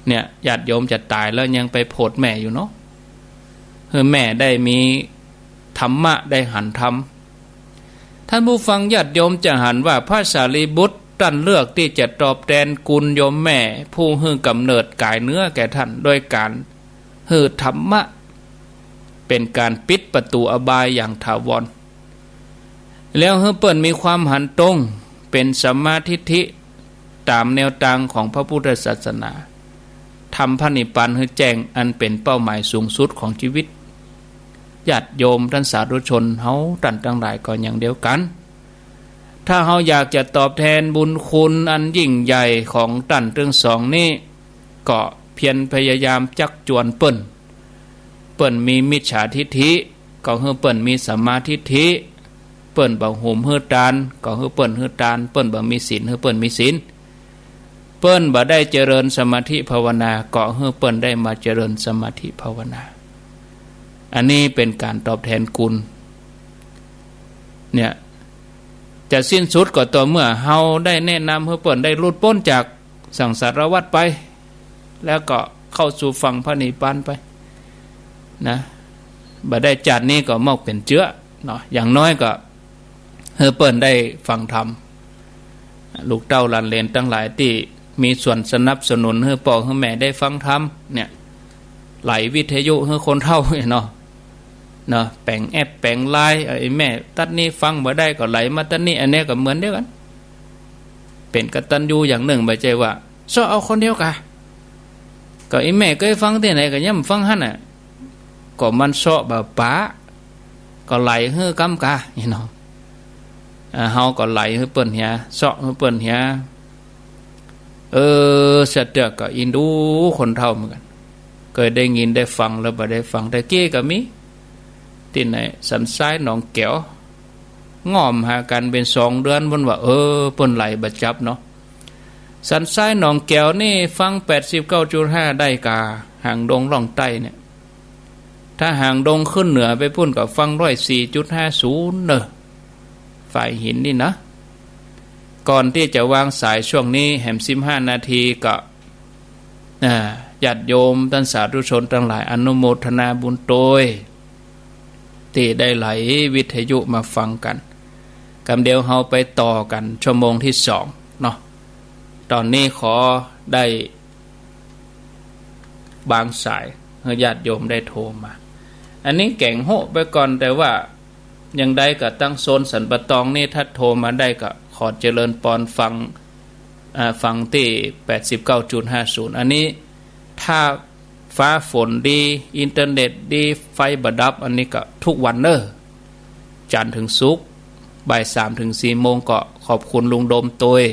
เนี่ย ญาติโยมจะต๋ายแล้วยังไปโผดแม่อยู่เนาะ หื้อแม่ได้มีธรรมะ ได้หันธรรม ท่านผู้ฟังญาติโยมจะหันว่าพระสารีบุตรต้านเลือกตี้จะตอบแตนคุณโยมแม่ผู้หื้อกำเนิดก๋ายเนื้อแก่ต้าน โดยก๋านหื้อธรรมะเป๋นก๋านปิดประตู๋อบายอย่างถาวร แล้วหื้อเปิ้นมีความหันตรง เป๋นสัมมาทิฏฐิ ต๋ามแนวตางของพระพุทธศาสนา ธรรมพระนิพพานหื้อแจ้ง อันเป๋นเป้าหมายสูงสุดของจีวิต ญาติโยมต้านสาธุชนเฮาต้านตังหลายก็อย่างเดียวกั๋น ถ้าเฮาอยากจะตอบแทนบุญคุณอันยิ่งใหญ่ของต้านตึงสองนี้ ก็เพียรพยายามจักจวนเปิ้น เปิ้นมีมิจฉาทิฏฐิ ก็หื้อเปิ้นมีสัมมาทิฏฐิ เปิ้นบ่หุมหื้อตาน ก็หื้อเปิ้นหื้อตาน เปิ้นบ่มีศีล หื้อเปิ้นมีศีล เปิ้นบ่ได้เจริญสมาธิภาวนา ก็หื้อเปิ้นได้มาเจริญสมาธิภาวนา อันนี้เป๋นก๋านตอบแทนคุณ เนี่ย จะสิ้นสุดก็ต่อเมื่อเฮาได้แนะนำหื้อเปิ้นได้หลุดป๊นจากสังสารวัฏไป แล้วก็เข้าสู่ฝั่งพระนิพพานไป นะ บ่ได้จาตินี้ก็มอกเป๋นเจื้อเนาะ อย่างน้อยก็หื้อเปิ้นได้ฟังธรรม ลูกเต้าหลานเหลนตังหลายตี้มีส่วนสนับสนุนหื้อป้อหื้อแม่ได้ฟังธรรมเนี่ย ไหลวิทยุหื้อคนเฒ่าเนาะ เนาะ แป๋งแอปแป๋งไลน์ เอ้ย แม่ตั๊ดนี้ฟังบ่ได้ก็ไหลมาตั๊ดนี้ อันเนี้ยก็เหมือนเดียวกั๋น เป๋นกตัญญูอย่างนึ่ง บ่ใจ้ว่า เซาะเอาคนเดียวกา ก็อีแม่เกยฟังตี้ไหนก็ย่ำฟังหั้นน่ะ ก็มันเซาะบ่ป๋า ก็ไหลหื้อก้ำกา นี่เนาะ อ่า เฮาก็ไหลหื้อเปิ้นเหีย เซาะหื้อเปิ้นเหีย เออ สะเตื้อก็อินดูคนเฒ่าเหมือนกั๋น เกยได้ยินได้ฟังแล้วบ่ได้ฟัง แต่กี้ก็มี ตี้ไหน สันทรายหนองแก๋ว ง่อมหากั๋นเป๋นสองเดือน เปิ้นว่า เออ เปิ้นไหลบ่จับเนาะ สันทรายหนองแก๋วนี่ฟังแปดสิบเก้าจุดห้าได้กา หางดงล่องใต้เนี่ย ถ้าหางดงขึ้นเหนือไปปุ้นก็ฟังร้อยสี่จุดห้าศูนย์เน่อ ฝ่ายหินนี่นะ ก่อนตี้จะวางสายช่วงนี้แหมสิบห้านาทีก็ อ่า ญาติโยมต้านสาธุชนตังหลายอนุโมทนาบุญตวย ตี้ได้ไหลวิทยุมาฟังกั๋น กำเดียวเฮาไปต่อกั๋นชั่วโมงตี้สองเนาะ ต๋อนนี้ขอได้บางสายหื้อญาติโยมได้โทรมา อันนี้แก๋งโฮะไปก่อน แต่ว่าอย่างใดก็ตังโซนสันป่าตองนี่ ถ้าโทรมาได้ก็ขอเจริญปอนฟัง อ่า ฟังตี้แปดสิบเก้าจุดห้าศูนย์ อันนี้ ถ้าฟ้าฝนดี อินเทอร์เน็ตดี ไฟบ่ดับ อันนี้ก็ทุกวันเน่อ จันทร์เถิงศุกร์ บ่ายสามเถิงสี่โมง ก็ขอบคุณลุงโดมตวย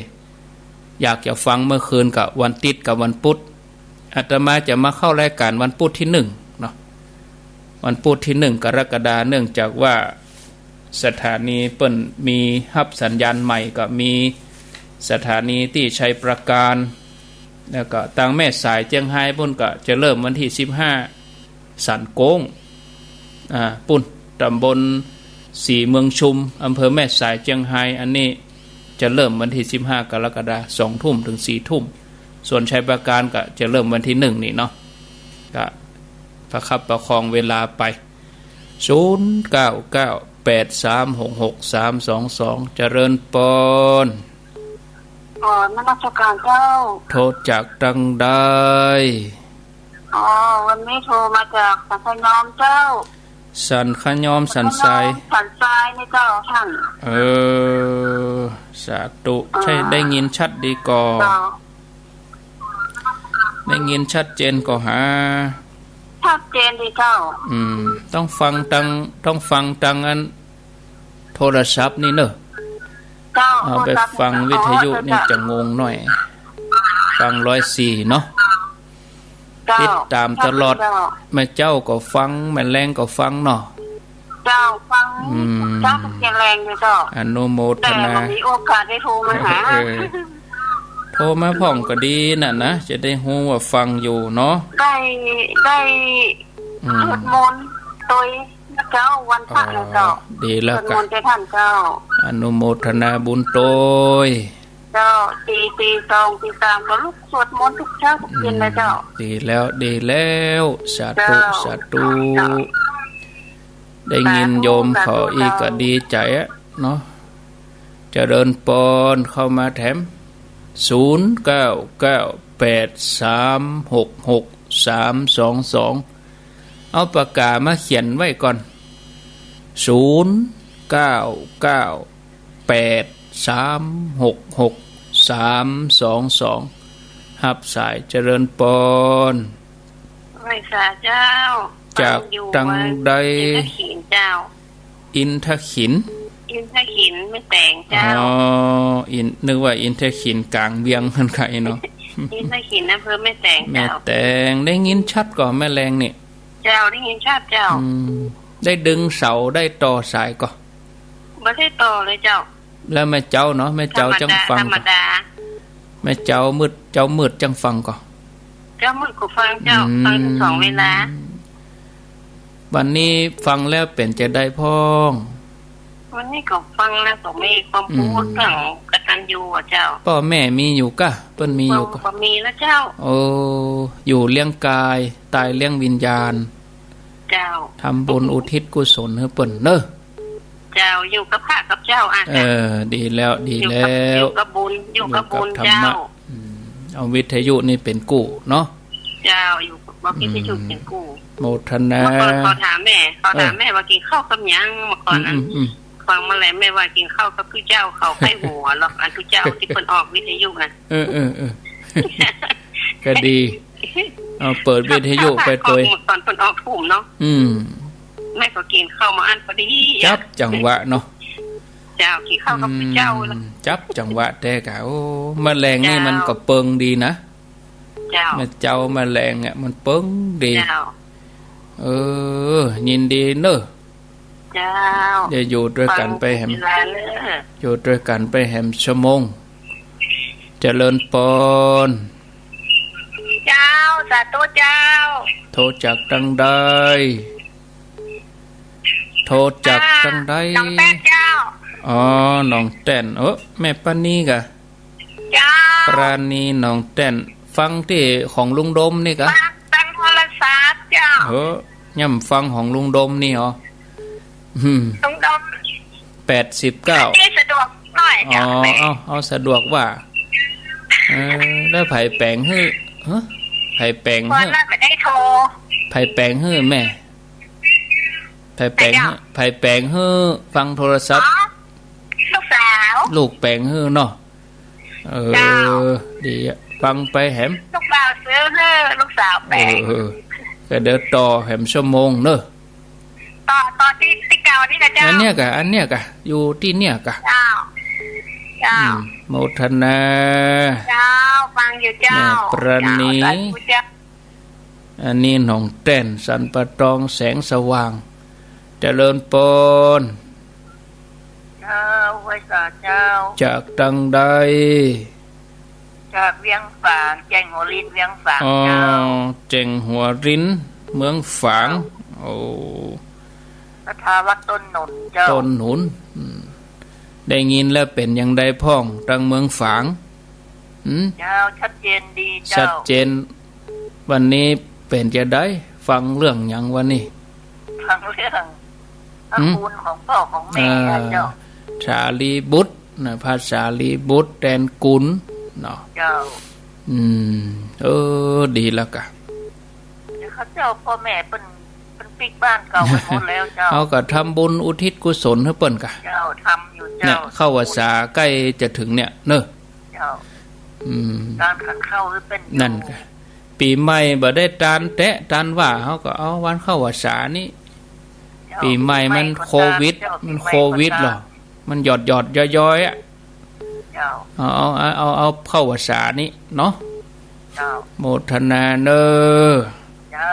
อยากจะฟังเมื่อคืนก็วันติ๊ดกับวันปุ๊ด อาตมาจะมาเข้ารายก๋านวันปุ๊ดตี้หนึ่งเนาะ วันปุ๊ดตี้หนึ่งกรกฎาคม เนื่องจากว่า สถานีเปิ้นมีฮับสัญญาณใหม่ ก็มีสถานีตี้ชัยปราการ แล้วก็ตางแม่สายเจียงฮายปุ้นก็จะเริ่มวันตี้สิบห้า สันโก๊ง อ่า ปุ้น ตำบลศรีเมืองชุม อำเภอแม่สายเจียงฮาย อันนี้จะเริ่มวันตี้สิบห้ากรกฎาคม สองทุ่มเถิงสี่ทุ่ม ส่วนชัยปราการก็จะเริ่มวันตี้หนึ่งนี่เนาะ ก็ประคับประคองเวลาไป ศูนย์เก้าเก้าแปดสามหกหกสามสองสอง เจริญปอน อ๋อ นมัสการเจ้า โทรจากตังใด อ๋อ วันนี้โทรมาจากสันขะยอมเจ้า สันขะยอม สันทราย สันทรายนี่เจ้าท่าน เออ สาธุ อ๋อ ใช่ ได้ยินชัดดีก่อ เจ้า ได้ยินชัดเจนก่อหา ชัดเจนดีเจ้า อืม ต้องฟังตัง ต้องฟังตังอันโทรศัพท์นี่เน่อ เจ้า เอาไป โทรศัพท์ ฟังวิทยุนี่ อ๋อ เจ้า จะงงหน่อย ฟังร้อยสี่เนาะ เจ้า ติดต๋ามตลอด เจ้า แม่เจ๊าก็ฟัง แม่แลงก็ฟังเนาะ เจ้า ฟัง อืม เจ๊าก็แข็งแรงอยู่เจ้า อนุโมทนา แต่บ่มีโอกาสได้โทรมาหา เออ โทรมาพ่องก็ดีน่ะนะ จะได้ฮู้ว่าฟังอยู่เนาะ ได้ ได้ อืม สวดมนต์ตวยเจ้า วันพระนะเจ้า อ๋อ ดีแล้ว สวดมนต์ตวยท่านเจ้า อนุโมทนาบุญตวย เจ้า ตี ตีสอง ตีสามก็ลุกสวดมนต์ทุกเช้าทุกเย็นนะเจ้า อืม ดีแล้ว ดีแล้ว สาธุ เจ้า สาธุ เจ้า ได้ยินโยมเขาอี้ก็ดีใจ๋อะเนาะ เจริญปอน เข้ามาแถม ศูนย์เก้าเก้าแปดสามหกหกสามสองสอง เอาปากก๋ามาเขียนไว้ก่อน ศูนย์เก้าเก้าแปดสามหกหกสามสองสอง อับสาย เจริญปอน ไหว้สาเจ้า จาก ฟังอยู่ ตังใด เมืองอินทขิลเจ้า อินทขิล อินทขิลแม่แตงเจ้า อ๋อ อิน นึกว่าอินทขิลก๋างเวียงหั้นไกลเนาะ อินทขิลอำเภอแม่แตงเจ้า แม่แตง ได้ยินชัดก่อแม่แรงนี่ เจ้า ได้ยินชัดเจ้า อืม ได้ดึงเสา ได้ต่อสายก่อ บ่ได้ต่อเลยเจ้า แล้วแม่เจ้าเนาะ แม่เจ้าจั้งฟัง ธรรมดา ธรรมดา แม่เจ้ามืด เจ้ามืดจั้งฟังก่อ เจ้ามืดก็ฟังเจ้า อืม ฟังทั้งสองเวลา วันนี้ฟังแล้วเป๋นจะใดพ่อง วันนี้ก็ฟังแล้วก็มีความรู้ อืม เรื่องกตัญญูอะเจ้า ป้อแม่มีอยู่ก่ะ เปิ้นมีอยู่ก่ะ บ่มีแล้วเจ้า โอ้ อยู่เลี้ยงกาย ตายเลี้ยงวิญญาณ เจ้า ทำบุญอุทิศกุศลหื้อเปิ้นเนาะ เจ้า อยู่กับพระกับเจ้าอะ เออ ดีแล้ว ดีแล้ว อยู่กับ อยู่กับบุญ อยู่กับบุญ อยู่กับธรรมะ เจ้า อืม เอาวิทยุนี่เป๋นกู้เนาะ เจ้า อยู่กับวิทยุ อืม เป๋นกู้ โมทนา เมื่อก่อนเขาถามแม่ เขาถาม เออ แม่ว่ากิ๋นข้าวกับหยัง เมื่อก่อนนะ อืม อืม อืม ฟังมาแล้วแม่ว่ากิ๋นข้าวกับผู้เจ้าเขา ใค่หัวหรอก อันผู้เจ้าตี้เปิ้นออกวิทยุนะ เออ เออ เออ ก็ดี เอาเปิดวิทยุไปตวย เมื่อก่อนเปิ้นออกทุ่มเนาะ อืม แม่ก็กิ๋นข้าวมาอั้นพอดี จับจังหวะเนาะ เจ้า กิ๋นข้าวกับผู้เจ้าแล้ว อืม จับจังหวะแต๊ก่ะ โอ้ แม่แรงนี่ เจ้า มันก็เปิงดีนะ เจ้า แม่เจ้าแม่แรงเนี่ยมันเปิงดี เจ้า เออ ยินดีเนาะ เจ้า ได้อยู่ตวยกั๋นไปแหม ฟังเวลาเนอะ อยู่ตวยกั๋นไปแหมชั่วโมง เจริญปอน เจ้า สาธุเจ้า โทรจากตังใด โทรจากตังใด หนองแต้นเจ้า อ๋อ หนองแต้น เออ แม่ปราณีก่ะ เจ้า ปราณีหนองแต้น ฟังตี้ของลุงดมนี่ก่ะ ฟัง ฟังโทรศัพท์เจ้า เออ ย่ำฟังของลุงดมนี่อ๋อ อืม ลุงดม แปดสิบเก้า ตี้สะดวกหน่อย อ๋อ เจ้า เอา เอาสะดวกว่า เออ แล้วใผแป๋งหื้อ ฮะ ใผแป๋งหื้อ คนละไม่ได้โทร ใผแป๋งหื้อแม่ ใผแป๋งหื้อ ใผแป๋งหื้อฟังโทรศัพท์ อ๋อ ลูกสาว ลูกแป๋งหื้อเนาะ เออ เจ้า ดีอะ ฟังไปแหม ลูกบ่าวซื้อหื้อ ลูกสาวแป๋ง เออ เออ ก็เดี๋ยวต่อแหมชั่วโมงเนาะ ต่อ ต่อตี้ ตี้เก่านี่ก่ะเจ้า อันเนี้ยก่ะ อันเนี้ยก่ะ อยู่ตี้เนี้ยก่ะ เจ้า เจ้า อืม โมทนา เจ้า ฟังอยู่เจ้า แม่ปราณี เจ้า สาธุเจ้า อันนี้หนองแต้น สันป่าตอง แสงสว่าง เจริญปอน เจ้า ไหว้สาเจ้า จากตังใด จากเวียงฝาง แจ้งหัวริน เวียงฝาง อ๋อ เจ้า แจ้งหัวริน เมืองฝาง เจ้า โอ้ พระธาตุวัดต้นหนุนเจ้า ต้นหนุน อืม ได้ยินแล้วเป๋นอย่างใดพ่อง ตังเมืองฝาง หืม เจ้า ชัดเจนดีเจ้า ชัดเจน วันนี้เป๋นจะใด ฟังเรื่องหยังวันนี้ ฟังเรื่อง พระ หืม คุณของป้อของแม่ อ่า เจ้า สารีบุตรนะ พระสารีบุตรแตนกุลเนาะ เจ้า อืม เออ ดีแล้วก่ะ เดี๋ยวเขาเจ้าป้อแม่เปิ้น เปิ้นปิ๊กบ้านเก่าไปหมดแล้วเจ้า เฮาก็ทำบุญอุทิศกุศลหื้อเปิ้นก่ะ เจ้า ทำอยู่เจ้า เนี่ย เข้าพรรษาใก้จะเถิงเนี่ยเนาะ เจ้า อืม ตานขันเข้าหื้อเปิ้นอยู่ นั่นก่ะ ปี๋ใหม่บ่ได้ตานแต๊ตานว่า เฮาก็เอาวันเข้าพรรษานี่ เจ้า ปี๋ใหม่มัน ปี๋ใหม่ โควิด เจ้า มัน ปี๋ใหม่ โควิด เจ้า เหรอ มันหยอดๆ ย้อยๆ อะ เจ้า เอา เอา เอา เอาเข้าพรรษานี่เนาะ เจ้า โมทนาเน้อ เจ้า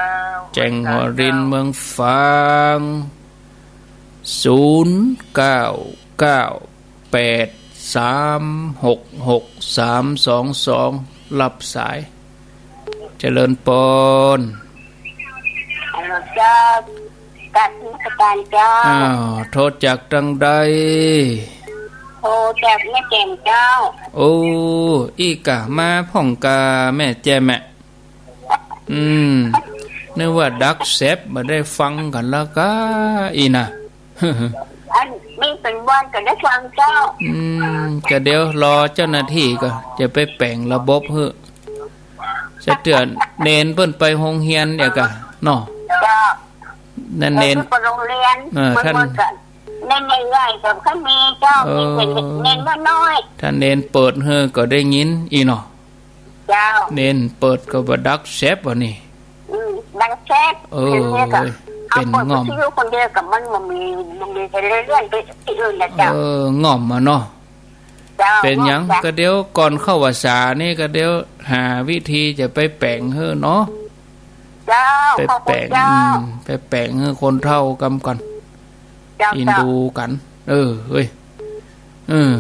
แจ้งหัวริน เจ้า เมืองฝาง ศูนย์เก้าเก้าแปดสามหกหกสามสองสอง รับสาย เจริญปอน ฮัลโหลเจ้า กราบนมัสการเจ้า อ้าว โทรจากตังใด โทรจากแม่แจ่มเจ้า โอ้ อี้ก่ะ มาพ่องก่ะแม่แจ่มอะ อืม นึกว่าดักแซบ บ่ได้ฟังกั๋นแล้วก่ะ อี้นะ อันนี้เป๋นวันก็ได้ฟังเจ้า อืม ก็เดี๋ยวรอเจ้าหน้าตี้ก่อ จะไปแป๋งระบบหื้อ จะเตื้อเณรเปิ้นไปโฮงเฮียนเดี๋ยวก่ะ เนาะ เจ้า นั่นเณร เออ ไปโฮงเฮียน เออ เปิ้น ท่าน เปิ้นก็ เณรใหญ่ๆ ก็ค่อยมีเจ้า เออ มีแต่เณรน้อยๆ ถ้าเณรเปิดหื้อก็ได้ยินอี้เนาะ เจ้า เน้นเปิดก็บ่ดังแซบบ่านี่ อืม ดังแซบ เออ เดี๋ยวนี้ก็ เป๋น เอาเปิด ง่อม วิทยุคนเดียวก็มันบ่มี บ่มีใผเลื่อนไปตี้อื่นนะเจ้า เออ ง่อมอะเนาะ เจ้า เป๋นหยัง ง่อมจ้ะ ก็เดี๋ยวก่อนเข้าพรรษานี่ก็เดี๋ยวหาวิธีจะไปแป๋งหื้อเนาะ เจ้า ไปแป๋ง ขอบคุณเจ้า อืม ไปแป๋งหื้อคนเฒ่าก่ำก่อน เจ้า เอ็นดูกั๋น เจ้า เออ เฮ้ย เออ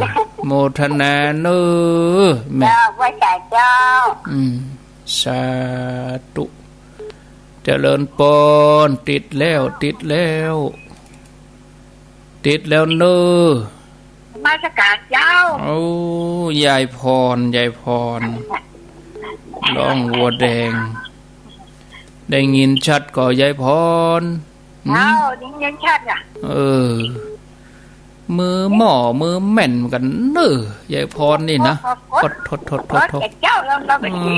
โมทนาเน้อแม่ เจ้า ไหว้สาเจ้า อืม สาธุ เจริญปอน ติดแล้ว ติดแล้ว ติดแล้วเน้อ นมัสก๋านเจ้า โอ้ ยายพร ยายพร ร้องวัวแดง ได้ยินชัดก่อยายพร หืม เอ้า ได้ยินชัดอะ เออ มือหม้อมือแม่นกั๋นเน้อ ยายพรนี่นะ โอ๊ย โอ๊ย โอ๊ย โถ โถ โถ โถ โอ๊ย เจ้า เรา เราไป อื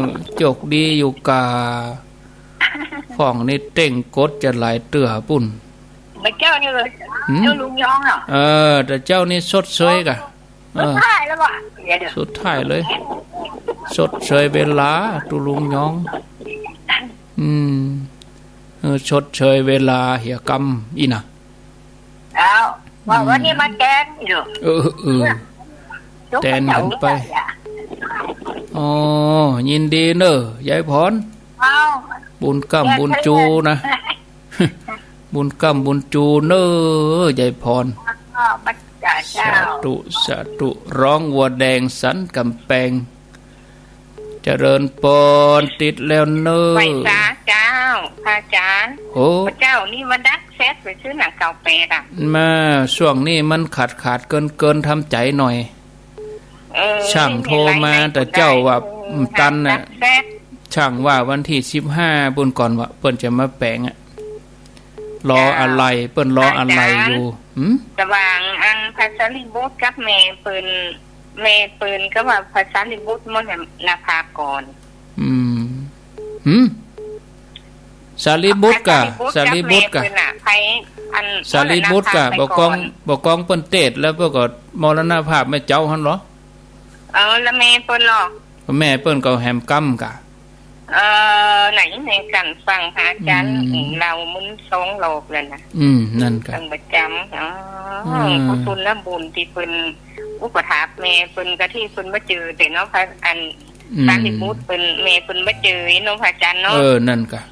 ม โจคดีอยู่ก่า พ่องนี่เต้งกดจะหลายเตื้อปู้น บ่าเจ้านี่เลย หืม เจ้าลุงยองเนาะ เออ แต่เจ้านี่ชดเชยก่า สุดท้ายแล้วบ่ะ เดี๋ยวๆ สุดท้ายเลย ชดเชยเวลา ตุ๊ลุงยอง อืม เออ ชดเชยเวลาเหียกำอี้นะ เอ้า ว่า อืม วันนี้มาแตนอยู่ เออ เออ แตนกั๋นไป อ๋อ ยินดีเน้อ ยายพร เอ้า บุญก้ำบุญจู๋นะ บุญก้ำบุญจู๋เน้อ ยายพร อ๋อ บัดจ้าเจ้า สาธุ สาธุ ร้องวัวแดงสันก๋ำแปง เจริญปอน ติดแล้วเน้อ ไหว้สาเจ้า พระอาจารย์ โอ้ พระเจ้านี่มันดังแซดไปซื่อหนังเก่าแปดอะ มาช่วงนี้มันขาดๆ เกินๆ ทำใจ๋หน่อย เออ ช่างโทรมาแต่เจ้าว่า อืม ตันน่ะ ดังแซด ช่างว่าวันตี้สิบห้าปู้นก่อนว่าเปิ้นจะมาแป๋งอะ รออะไหล่ เปิ้นรออะไหล่อยู่ หืม สว่างอันพระสารีบุตรกับแม่เปิ้น แม่เปิ้นก็ว่าพระสารีบุตรมรณภาพก่อน อืม หืม สารีบุตรก่า สารีบุตรกับแม่เปิ้นน่ะ ใผอัน สารีบุตรก่า มรณภาพไปก่อน บ่กอง บ่กองเปิ้นเตสแล้วเปิ้นก็มรณภาพแม่เจ้าหั้นเหรอ เออ แล้วแม่เปิ้นเหรอ แม่เปิ้นก็แหมกำก่า เออ ไหนในกั๋นฟังพระอาจารย์ อืม เล่ามึนสองรอบแล้วนะ อืม นั่นก่า ตั้งประจ๋ำ อ๋อ อืม กุศลบุญตี้เปิ้นอุปถัมภ์แม่เปิ้นกะตี้เปิ้นบ่เจอแต่เนาะ พระอัน อืม สารีบุตรเปิ้น แม่เปิ้นบ่เจอเนาะ พระอาจารย์เนาะ เออ นั่นก่า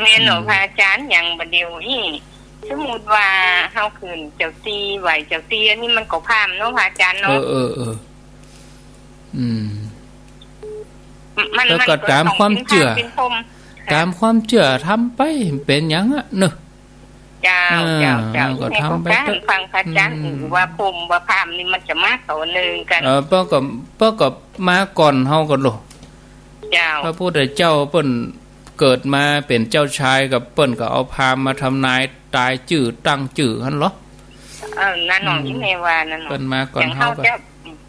แม่นเนาะ อืม พระอาจารย์ อย่างบ่าเดี่ยวอี้ สมมุติว่าเฮาขึ้นเจ้าตี้ ไหว้เจ้าตี้ อันนี้มันก็พราหมณ์เนาะ พระอาจารย์เนาะ เออ เออ เออ อืม มัน แล้วก็ มันก็ต๋ามความเจื้อ ต้องเป๋นพราหมณ์เป๋นพรหม ต๋ามความเจื้อทำไป เป๋นหยังอะเนาะ เจ้า เออ เจ้า เจ้า ก็ทำไปเต๊อะ ฟังพระอาจารย์ อืม ว่าพรหมว่าพราหมณ์นี่มันจะมาต่อเนื่องกั๋น เออ เปิ้นก็ เปิ้นก็มาก่อนเฮาก่อนโลด เจ้า พระพุทธเจ้าเปิ้นเกิดมาเป๋นเจ้าชายก็เปิ้นก็เอาพราหมณ์มาทำนายต๋ายจื้อตั้งจื้อหั้นเหรอ เออ นั่นเนาะ อืม ตี้แม่ว่านั่นเนาะ เปิ้นมาก่อน อย่างเฮา เฮาก็ จะ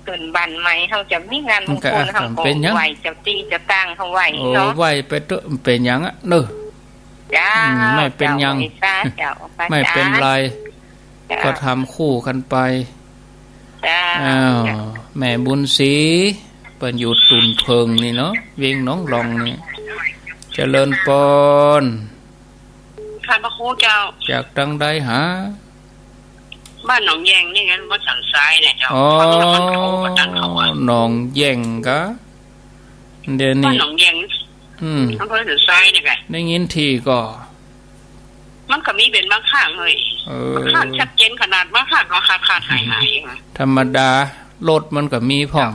ขึ้นบ้านใหม่ เฮาจะมีงานมงคล มันก็ เฮาก็ เป๋นหยัง ไหว้เจ้าตี้เจ้าตางเฮาไหว้ โอ้ เนาะ ไหว้ไปเต๊อะ เป๋นหยังอะเนาะ เจ้า อืม ไม่เป๋นหยัง เจ้า ไหว้สาเจ้า พระอาจารย์ ไม่เป๋นไร เจ้า ก็ทำคู่กั๋นไป เจ้า อ้าว เจ้า แม่บุญศรี เปิ้นอยู่ตุ่นเผิงนี่เนาะ เวียงหนองหล่องนี่ เจริญปอน ค่ะ พระครูเจ้า จากตังใดหา บ้านหนองแยงนี่ไง วัดสันทรายเนี่ยเจ้า อ๋อ ฟังแล้วมันโทรมาตั้งเขาอะ หนองแยงกะ เดี๋ยวนี้ บ้านหนองแยง อืม อำเภอสันทรายเนี่ยไง ได้ยินทีก่อ มันก็มีเป๋นบางครั้งเลย เออ บางครั้งชัดเจนขนาด บางครั้งก็ขาดๆหายๆ ธรรมดา รถมันก็มีพ่อง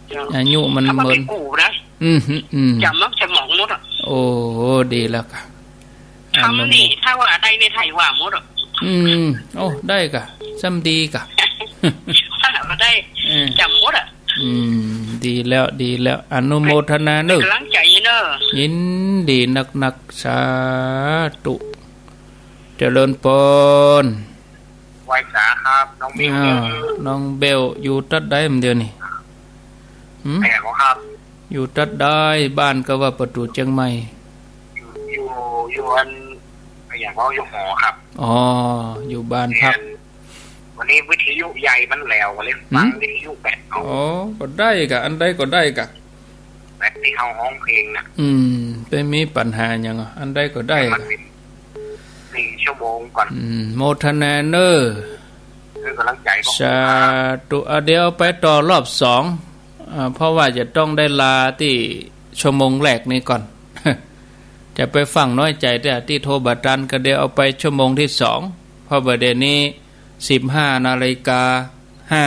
เจ้า อายุมัน ถ้ามัน เมิน เป๋นกูนะ อืม อืม จ๋ำมันจะหมองหมดอะ โอ้ ดีแล้วกะ จ๋ำนี่ ถ้าว่าได้เวไทยว่าหมดอะ อืม โอ้ ได้กะ จ๋ำดีกะ ถ้าว่าได้ เออ จ๋ำหมดอะ อืม ดีแล้ว ดีแล้ว อนุโมทนาเน้อ เป๋นก๋ำลังใจ๋เน้อ ยินดีนักๆ สาธุ เจริญปอน ไหว้สาครับ น้องเบล อ่า เด้อ น้องเบล อยู่ตัดใดมื้อเดียวนี่ หืม ไอ้หยังครับ อยู่ตัดใด บ้านก็ว่าประตู๋เจียงใหม่ อยู่ อยู่ อยู่อัน ไอ้หยังว่าอยู่หอครับ อ๋อ อยู่บ้านพัก แม่น วันนี้วิทยุใหญ่มันแหลว ก็เลยฟัง หืม วิทยุแบตเอา อ๋อ ก็ได้ก่ะ อันใดก็ได้ก่ะ แบตตี้เฮาฮ้องเพลงน่ะ อืม บ่มีปัญหาหยังอ่ะ อันใดก็ได้ก่ะ ให้มันเป็นหนึ่งชั่วโมงก่อน อืม โมทนาเน่อ คือกำลังใจ๋ก็ สาธุ อ่ะ เดี๋ยวไปต่อรอบสอง อ่า เพราะว่าจะต้องได้ลาตี้ชั่วโมงแรกนี้ก่อน จะไปฟั่งน้อยใจ๋ แต่ตี้โทรบ่ตัน ก็เดี๋ยวเอาไปชั่วโมงตี้สอง เพราะบ่าเดี๋ยวนี้สิบห้านาฬิกาห้า